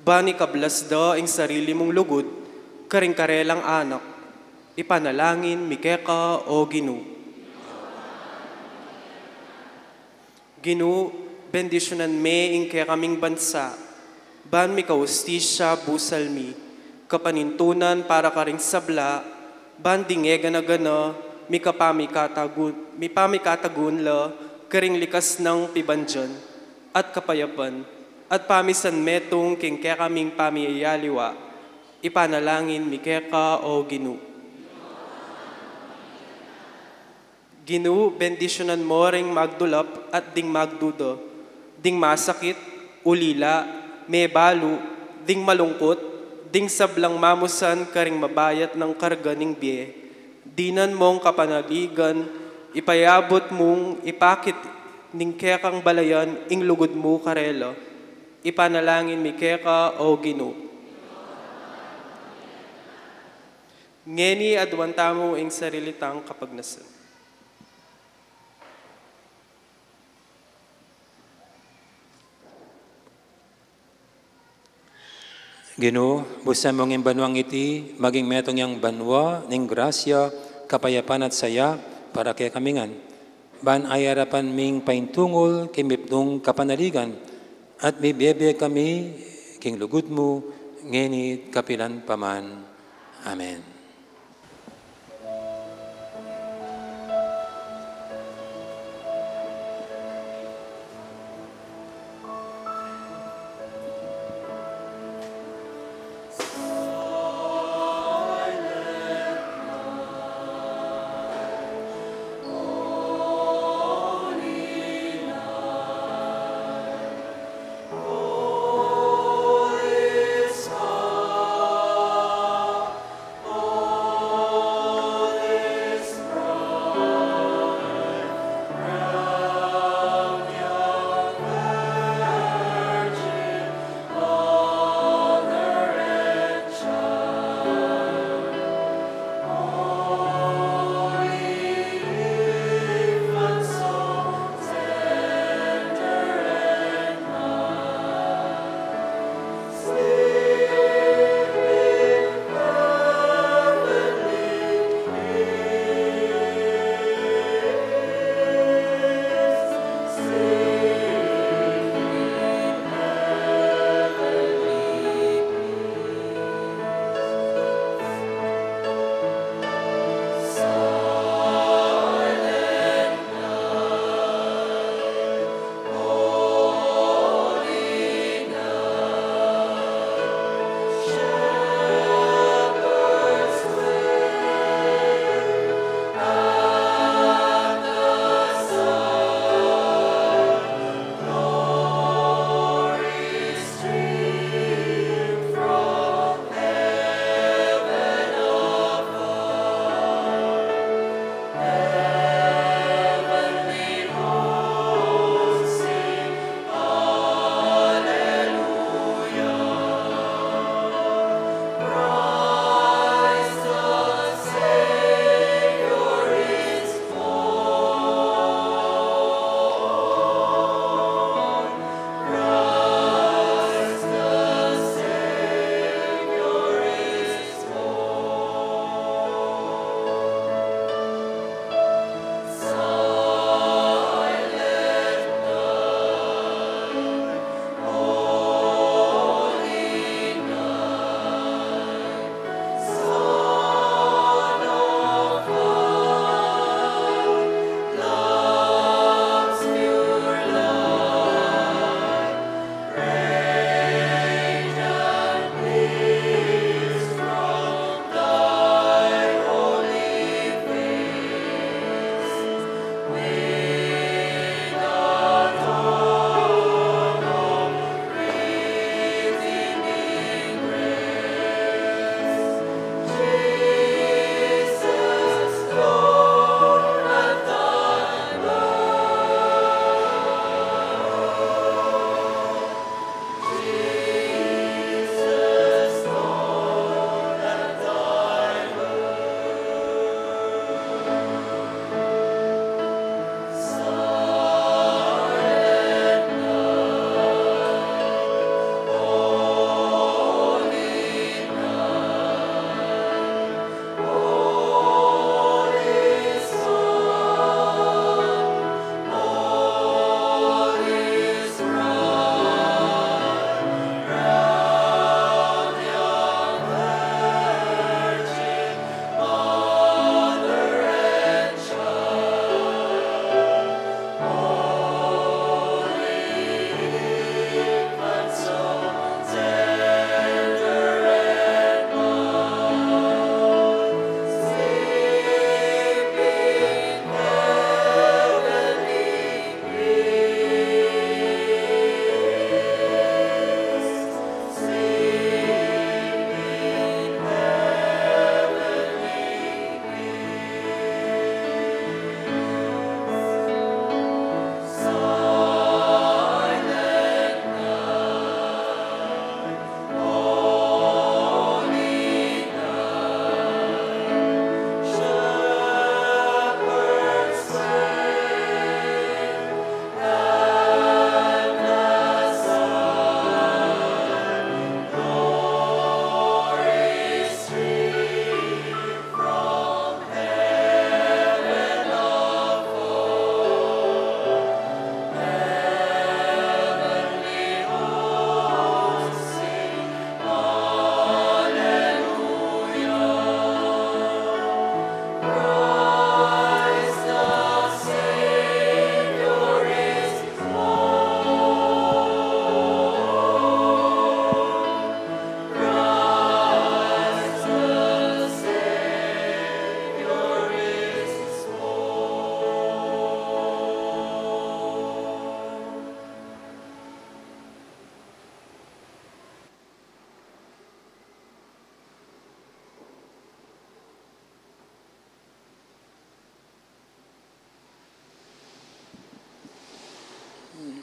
Ban ikablas da ing sarili mung lugud karing karelang anak. Ipanalangin mi keka, O Ginu. Ginu, bendisyunan me ing kekaming bansa, ban mikahustisya busal mi, kapanintunan para karing sabla, ban ding e gana-gana, mikapamikatagun, mipamikatagun la karing likas nang pibandian at kapayapan, at pamisan metung king kekaming pamiyayaliwa. Ipanalangin mi keka, O Ginu. Ginu, bendisyunan mu ring magdulap at ding magduda, ding masakit, ulila, mebalu, ding malungkut, ding sablang mamusan karing mabayat nang karga ning bie. Dinan mung kapanaligan, ipayabut mung ipakit ning kekang balayan ing lugud mu karela. Ipanalangin mi keka, O Ginu. Ngeni aduan tamu ing sarili tang kapagnasan. Ginu, busan mung ing banuang iti maging metung yang banua ning grasya, kapayapan at saya para kekami ngan. Ban ayarapan ming paintungul king mipnung kapanaligan, at mibie-bie kami king lugud mu, ngeni at kapilan pa man. Amen.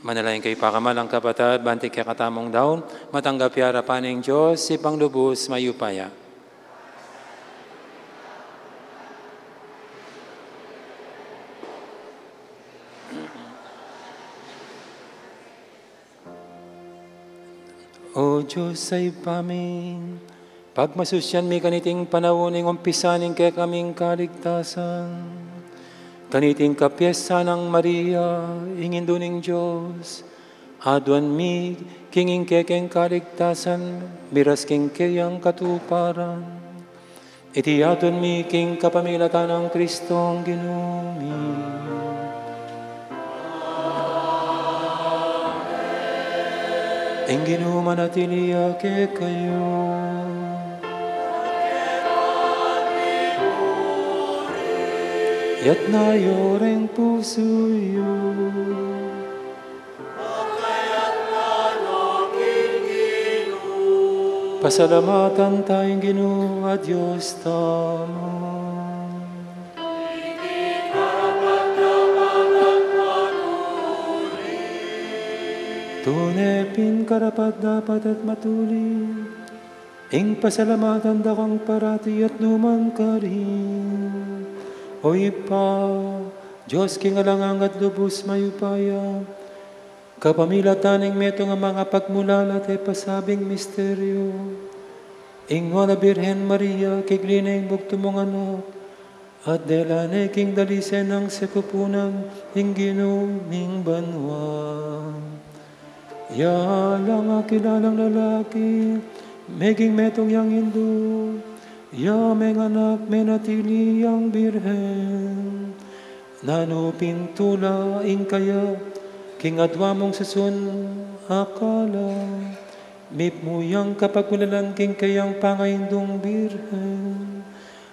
Manalangin kayu, pakamalan kung kapatad, ban ing kekatamung daun matanggap ya arapan ning Dios, Ibpang lubus mayupaya. O Dios a Ibpa mi, pagmasusyan mi kaniting panaun ing umpisa ning kekaming kaligtasan. Kaniting kapiestan nang Maria, ing Indu ning Dios, aduan mi king ing kekeng kaligtasan, miras king keyang katuparan. Iti aduan mi king kapamilatan nang Kristong Ginu mi. Ing Ginu manatili ya kekayu. Iyatas yu ring pusu yu. Pasalamatan ta ing Ginu a Dios tamu. Tune pin karapat-dapat at matuli ing pasalamatan da kang parati at nukarin man. O Ibpa, Dios king alang angga at lubus mayupaya, kapamilatan ning metung a mangapagmulalat at pasabing misteryu, ing Nuan a Birhen Maria, kigli na ing bugtung mung anak, at dela ne king dalise nang sekupunan ing Ginu ning banua. Ya alang akilalang lalaki, meging metung yang indu, ya menganak, menatili yang birhen. Nanu pin tula ing kaya king adua mung susun a kalam, mitmu yang kapagmulalan king keyang pangaindung birhen,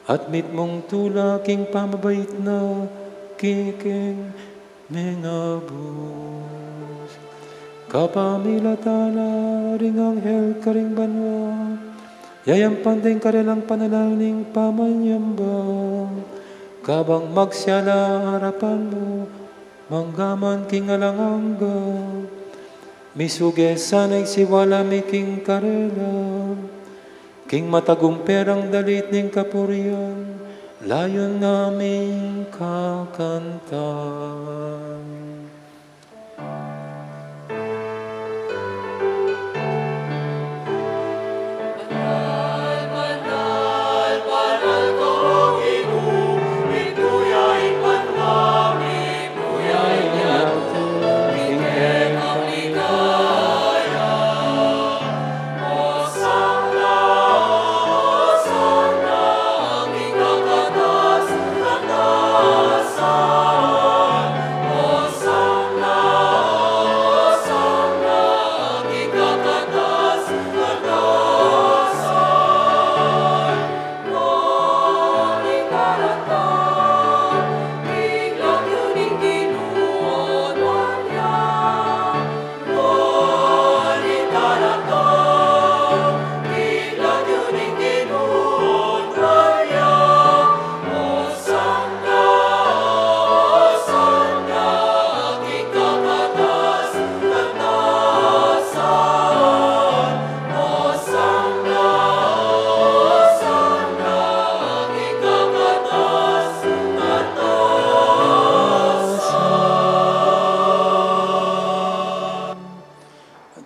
at mitmung tula king pamabait na kekeng mengabus. Kapamilatan na ring anghel karing banua, yayampan da ing karelang panalangin ning pamanyamba, kabang magsala arapan mu, mangga man king alang angga. Misuge sana ing siwala mi king karela, king matagumpe rang dalit ning kapurian, layun naming kakantan.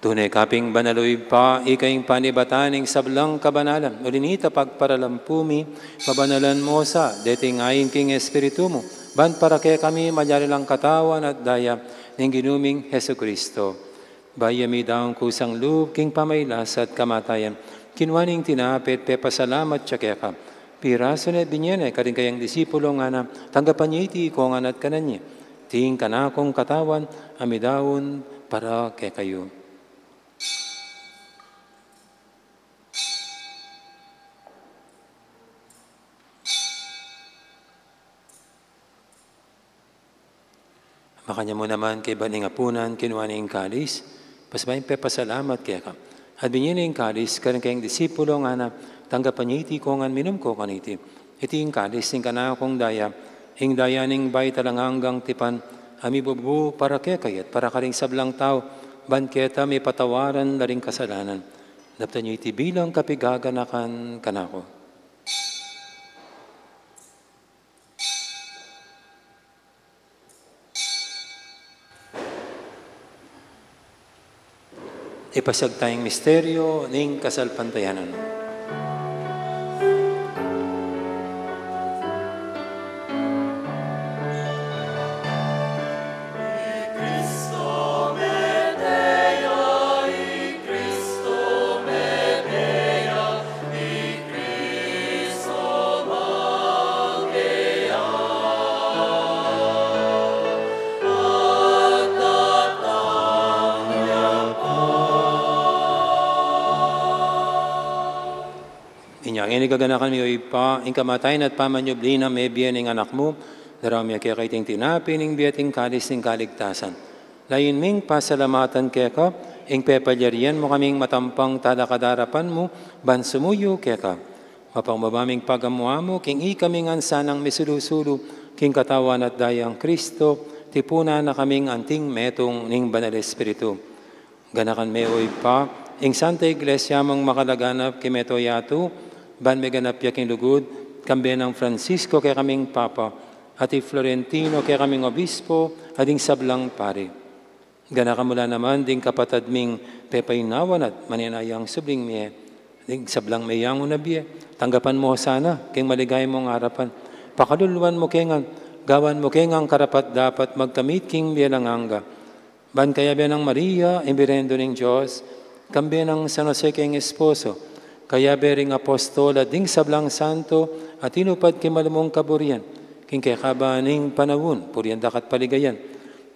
Tune ka pin banal, o Ibpa, ika ing panibatan ning sablang kabanalan. Uli na nita, pagparalampu mi, pabanalan mu sa deting ain king Espiritu mu, ban para kekami malyari lang katawan at daya ning Ginu ming Jesucristo. Bayu ya midaun kusang lub king pamagkasakit at kamatayan, kinua ne ing tinape at pepasalamat ya keka, pirasu ne, binie ne karing kayang disipulo, ngana: Tanggapan ye iti ikongan at kanan ye. Iti ing kanakung katawan a midaun para kekayu. Makanyan mu naman kaybat ning apunan, kinua ne ing kalis, pasibayu ya pepasalamat keka, at binie ne ing kalis karing kayang disipulo, ngana: Tanggapan ye iti ikongan, minum kayu kaniti. Iti ing kalis ning kanakung daya, ing daya ning bayu at alang anggang tipan, a mibubu para keka at para karing sablang tau, ban keta mipatawaran la ring kasalanan. Daptan yu iti bilang kapigaganakan kanaku. Ipasiag taya ing misteryo ning kasalpantayanan. Inya ngeni gaganakan mi, o Ibpa, ing kamatayan at pamanyubli nang mebie ning Anak mu, daraun mi keka iting tinape ning bie at ing kalis ning kaligtasan. Layun ming pasalamatan keka ing pepalyarian mu kaming matampang talakad king arapan mu ban sumuyu keka. Mapakumbaba ming pagamu-amu king ikami ngan sanang misulu-sulu king Katawan at Dayang Kristo, tipunan na kaming anting metung ning Banal Espiritu. Ganakan me, o Ibpa, ing Santa Iglesia mung makalaganap king mabilug a yatu, ban meganap ya king lugud, kambe nang Francisco kekaming Papa, at i Florentino kekaming Obispo, at ding sablang pari. Ganakan mu la naman ding kapatad ming pepainawan at manenayang subling mie, ding sablang meyangu na bie. Tanggapan mu sana king maligaya mung arapan. Pakaluluan mu ke ngan, gawan mu ke ngan karapat-dapat magkamit king bie alang angga. Ban kayabe nang Maria, ing Birhen ning Dios, kambe nang San Jose king esposo, kayabe ring apostol at ding sablang santo a tinupad king malugud mung kaburian, king kekaban ning panaun, purian daka at paligayan,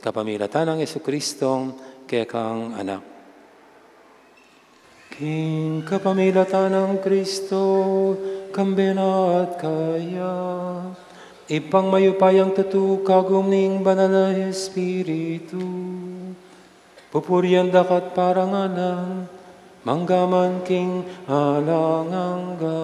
kapamilatan nang Jesucristong kekang Anak. King kapamilatan nang Kristo, kambe na at kaya, Ibpang mayupayang tutu, kagum ning Banal a Espiritu, pupurian daka at parangalan, mangga man king alang angga.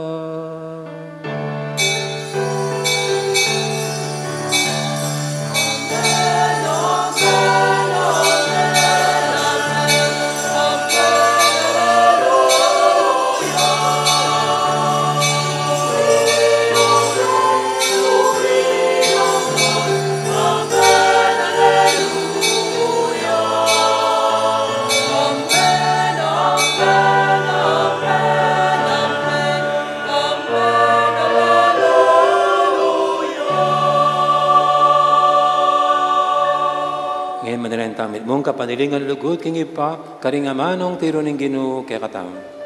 Ngeni manalangin tamu mitmung kapanilingan lugud king Ibpa, karing amanung tiru ning Ginu kekatamu.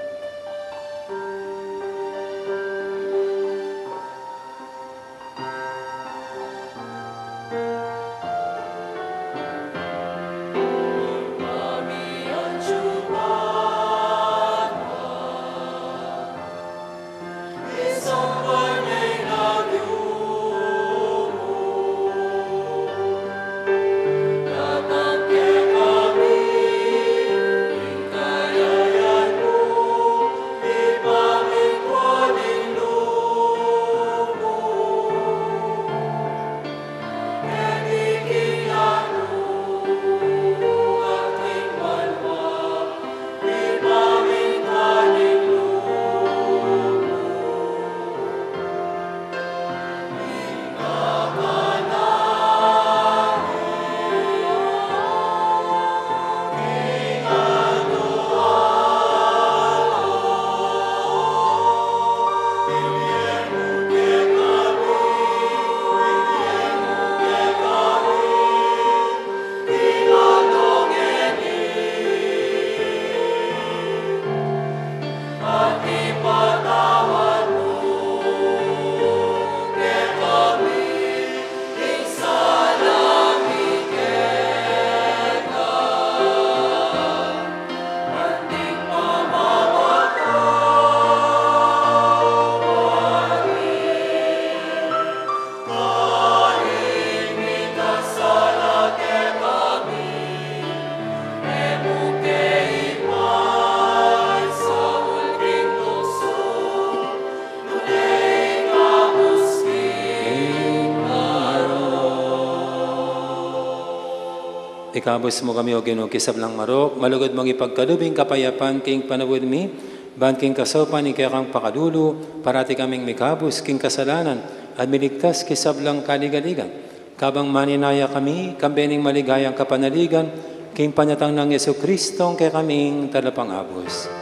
Ikabus mu kami, O Ginu, king sablang marok, malugud mung ipagkalub ing kapayapan king panaun mi, ban king kasaupan ning kekang pakalulu, parati kaming mikabus king kasalanan, at miligtas king sablang kaligaligan. Kabang maninaya kami, kambe ning maligayang kapanaligan, king panyatang nang Jesucristo, kekaming Talapangabus.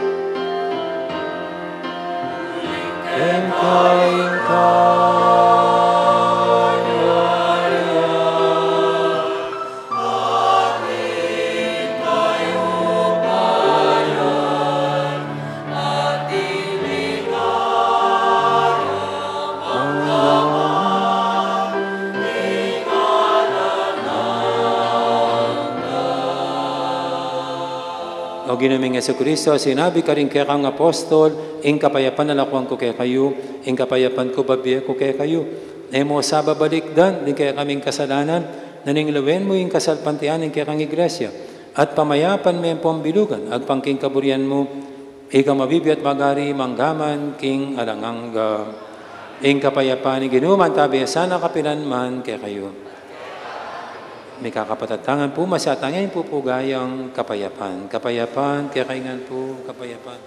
King kaingkang O Ginu ming Jesucristo, sinabi karing kekang apostol, ing kapayapan lakuan ku kekayu, ing kapayapan ku bibie ku kekayu. E mu sa babalikdan ding kekaming kasalanan, nune lawen mu ing kasalpantayanan ning kekang iglesia, at pamayapan me ampong bilugan, agpang king kaburian mu, ika mabibie at magari mangga man king alang angga. Ing kapayapan ning Ginu mantabi sana kapilan man kekayu. Mikakapatad, tangan pu, masyatang ing pupugayang kapayapan. Kapayapan kekayu ngan pu, kapayapan.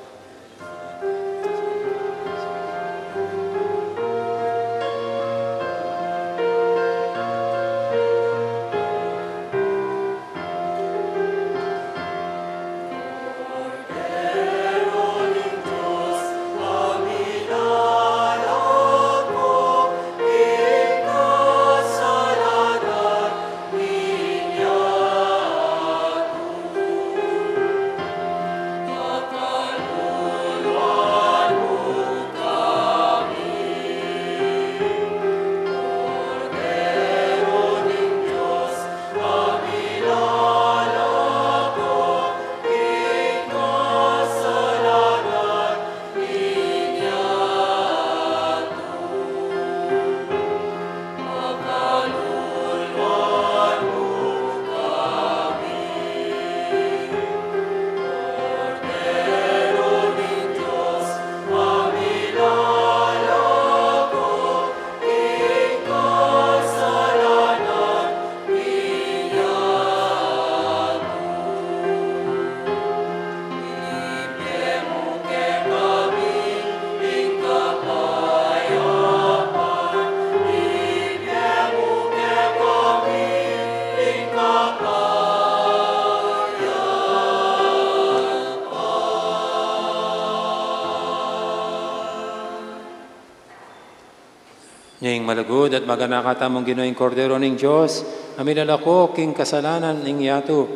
Ing malugud at maganaka tamung Ginu, ing Kordero ning Dios, a milalako king kasalanan ning yatu,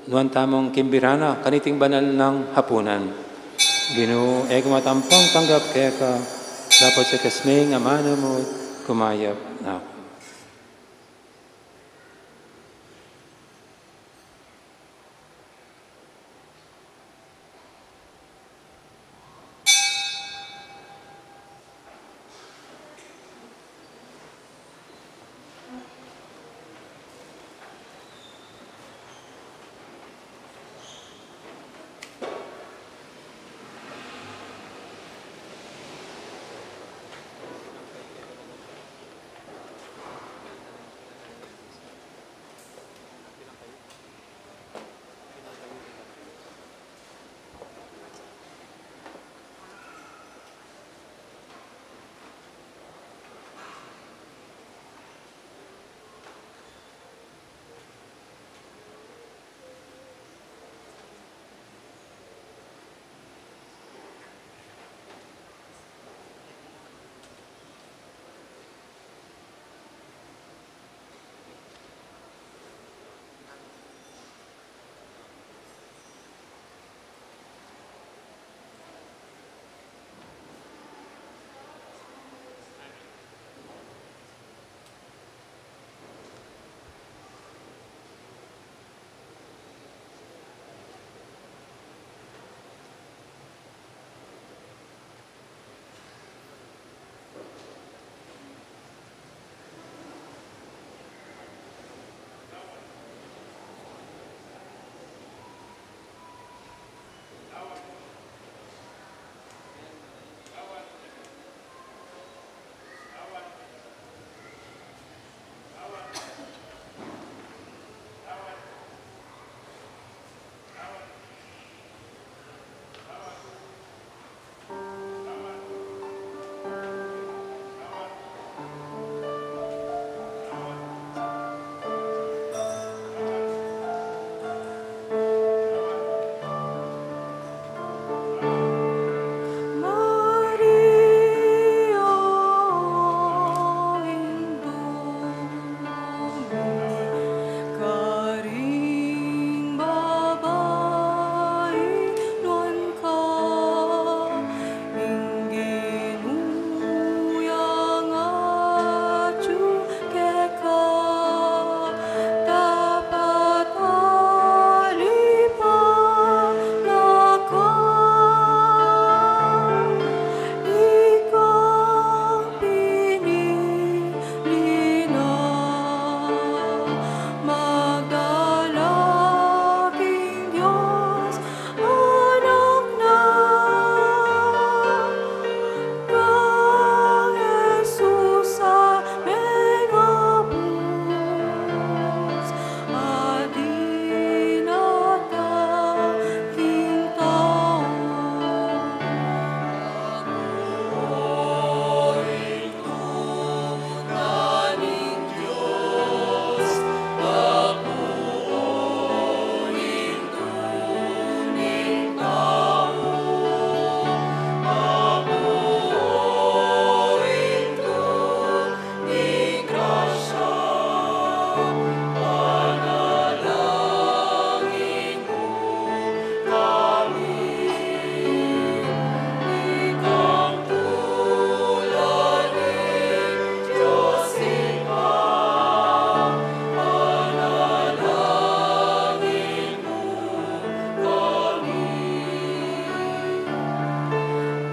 nuan tamung king bira na kaniting banal nang hapunan. Ginu, e ku matampang tanggap keka, dapot sa kasming amanu mu, kumayap na ku.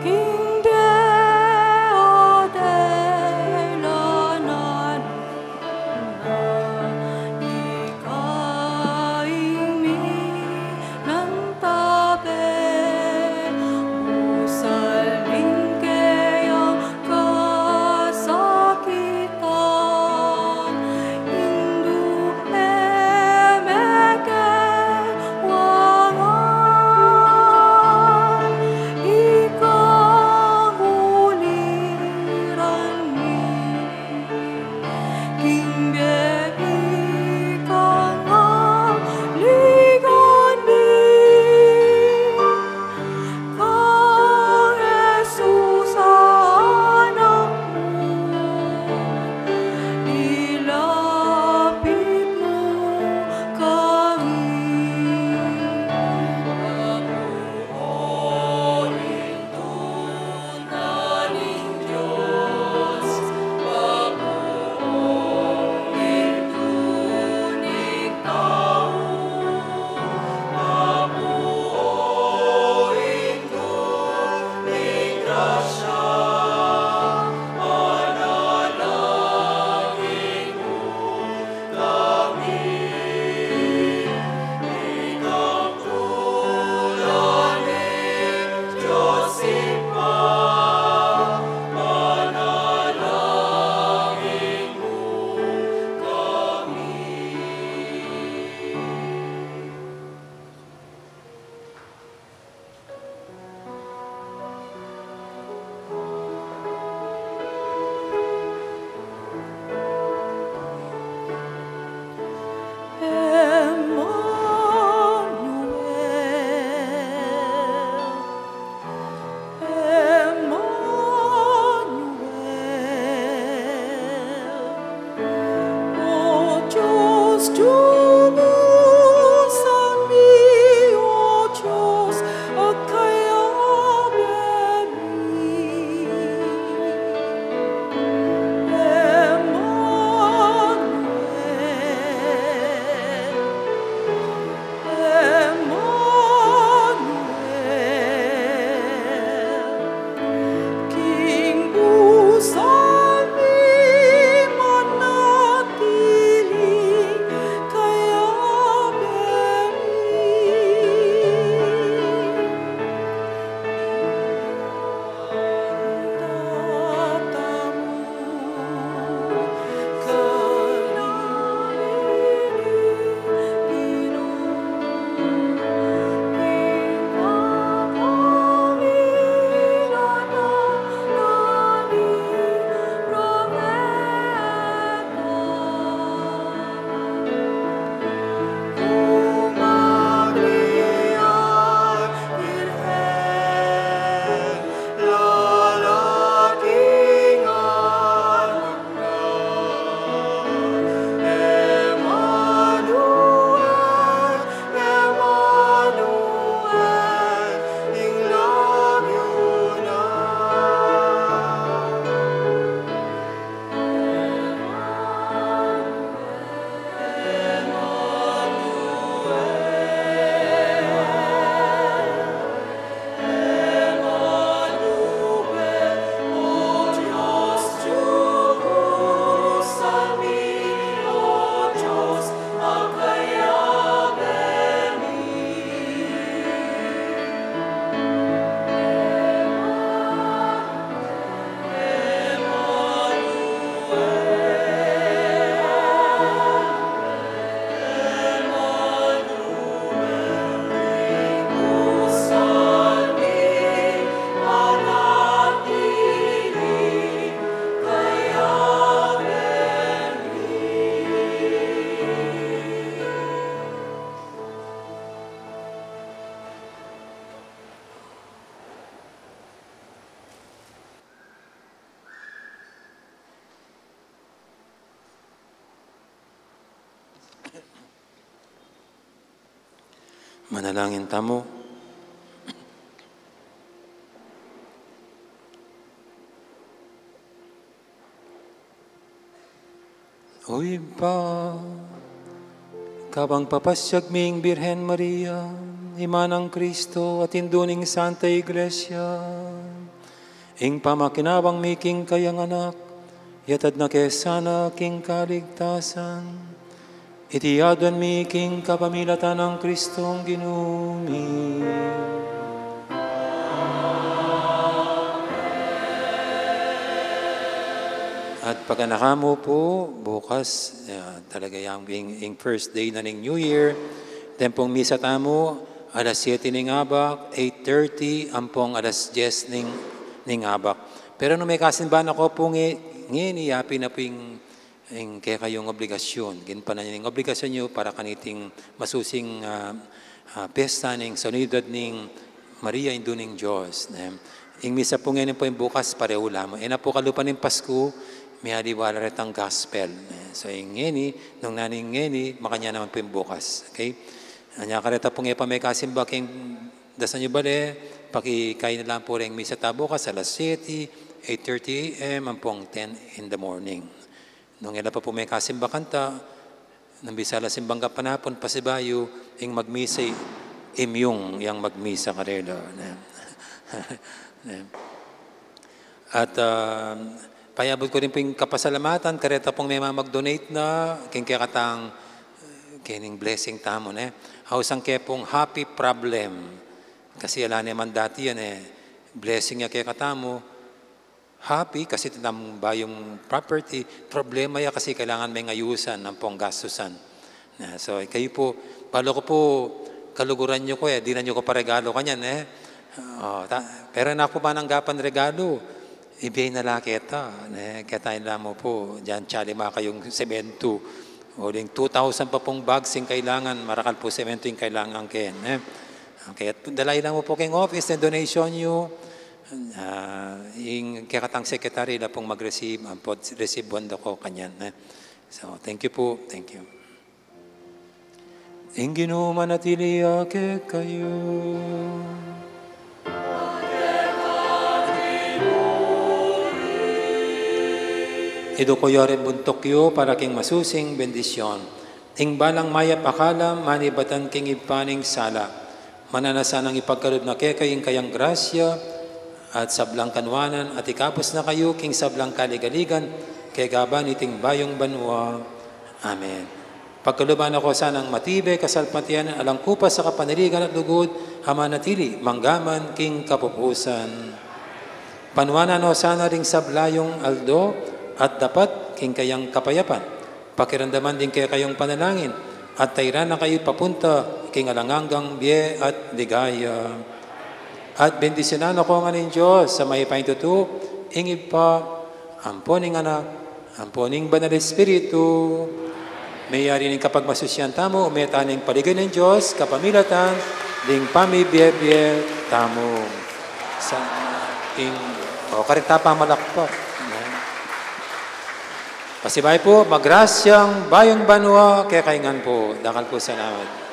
Ing Dios de la nana, ika ing minantabe, musalin ke ya kasakitan, indu e meke wangan, ika ing uliran mi, king bie ika ing aligan mi. Kang Jesus a Anak mu, ilapit mu kami. Emmanuel, Emmanuel. O Dios, tubusan mi, O Dios, a kayabe mi. Emmanuel, Emmanuel, king busan mi manatili, kayabe mi. Manalangin tamu. O Ibpa, kabang papasyag mi ing Birhen Maria, Ima nang Kristo, at Indu ning Santa Iglesia, Ing pamakinabang mi king kayang Anak, yatad na ke sana king kaligtasan. Iti aduan mi king kapamilatan nang Kristong Ginu mi. At paganakan mu po, bukas, ah, talaga yang ing, ing first day na ning New Year. Tempong misa tamu, alas siyete ning abak, eight thirty, ampong alas dyes ning, ning abak. Pero nung mekasimba na ko po nge-, ngeni, yapin na po ing, ing kekayung obligasyon. Ginpanan yu ing obligasyon yu para kaniting masusing, ah, ah, piyesta ning Solemnidad ning Maria, Indu ning Dios, ne? Ing misa po ngeni ampong bukas, pareho la mu. E na po kalupa ning Pasku, miyaliwa la retang gospel, ne? So, ing ngeni, nung nanu ing ngeni, makanyan naman po ing bukas. Okay? Anya kareta pong e pa mekasimba king dasan yu bale, pakikaina la pu reng misa ta bukas alas siyete, eight thirty A M, ampong ten in the morning. Nung e la pa pu mekasimba kanta, nung bisa la simbang gapanapun, pasibayu, ing magmisa, imyung yang magmisa karela, ne? Ne? At, ah, payabut ku rin pu ing kapasalamatan kareta pung memamag-donate na, king kekatang, kening blessing tamu, ne? Ausan ke pung happy problem. Kasi ala ne man dati yan, e. Blessing ya kekatamu. Happy kasi tinang bayung property. Problema ya kasi kailangan meng ayusan ampong gastusan. Na, so, kayu pu, balu ku pu kaluguran yu ku, e, dinan yu ku pa regalo kanyan, e. O, ta-, pero naku, mananggapan regalo, ibie na la keta, ne? Keta yu la mu pu, dinan chali ma kayung semento. Uling two thousand pa pung bag sing kailangan, marakal pu semento ing kailangan ke, ne? Okay, at dala yu la mu pu king office ing donation yu. Ah, ing kekatang secretary la pung mag-receive, ampon receive-an da ko kanyan, ne? So, thank you pu. Thank you. Ing Ginu manatili ya kekayu. Iduku yu ring buntuk yu para king masusing bendisyon. Ing balang mayap a kalam manibatan king Ibpa ning sala. Mananu na sanang ipagkalub na kekayu ing kayang grasya, at sablang kanuanan, at ikabus na kayu king sablang kaligaligan, kegaba niting bayung banua. Amen. Pagkaluban na ko sanang matibe, kasalpantayanan, alang kupas a kapanaligan at lugud, a manatili manggaman king kapupusan. Panuanan no sana ring sablang aldo, at dapat king kayang kapayapan. Pakiramdaman ding kekayung panalangin, at tairan na kayu papunta king alang anggang bie at ligaya. At bendisyunan na ko ngan ning Dios a mayupaya king tutu, ing Ibpa, ampon ing Anak, ampon ing Banal Espiritu. Meyari ning kapagmasusyan tamu, ume tana ing paligaya ning Dios, kapamilatan ding pamibie-bie tamu. Sa ing, o, karita pamalakpak. Pasibayu pu, magrasyang bayung banua kekayu ngan pu. Dakal pung salamat.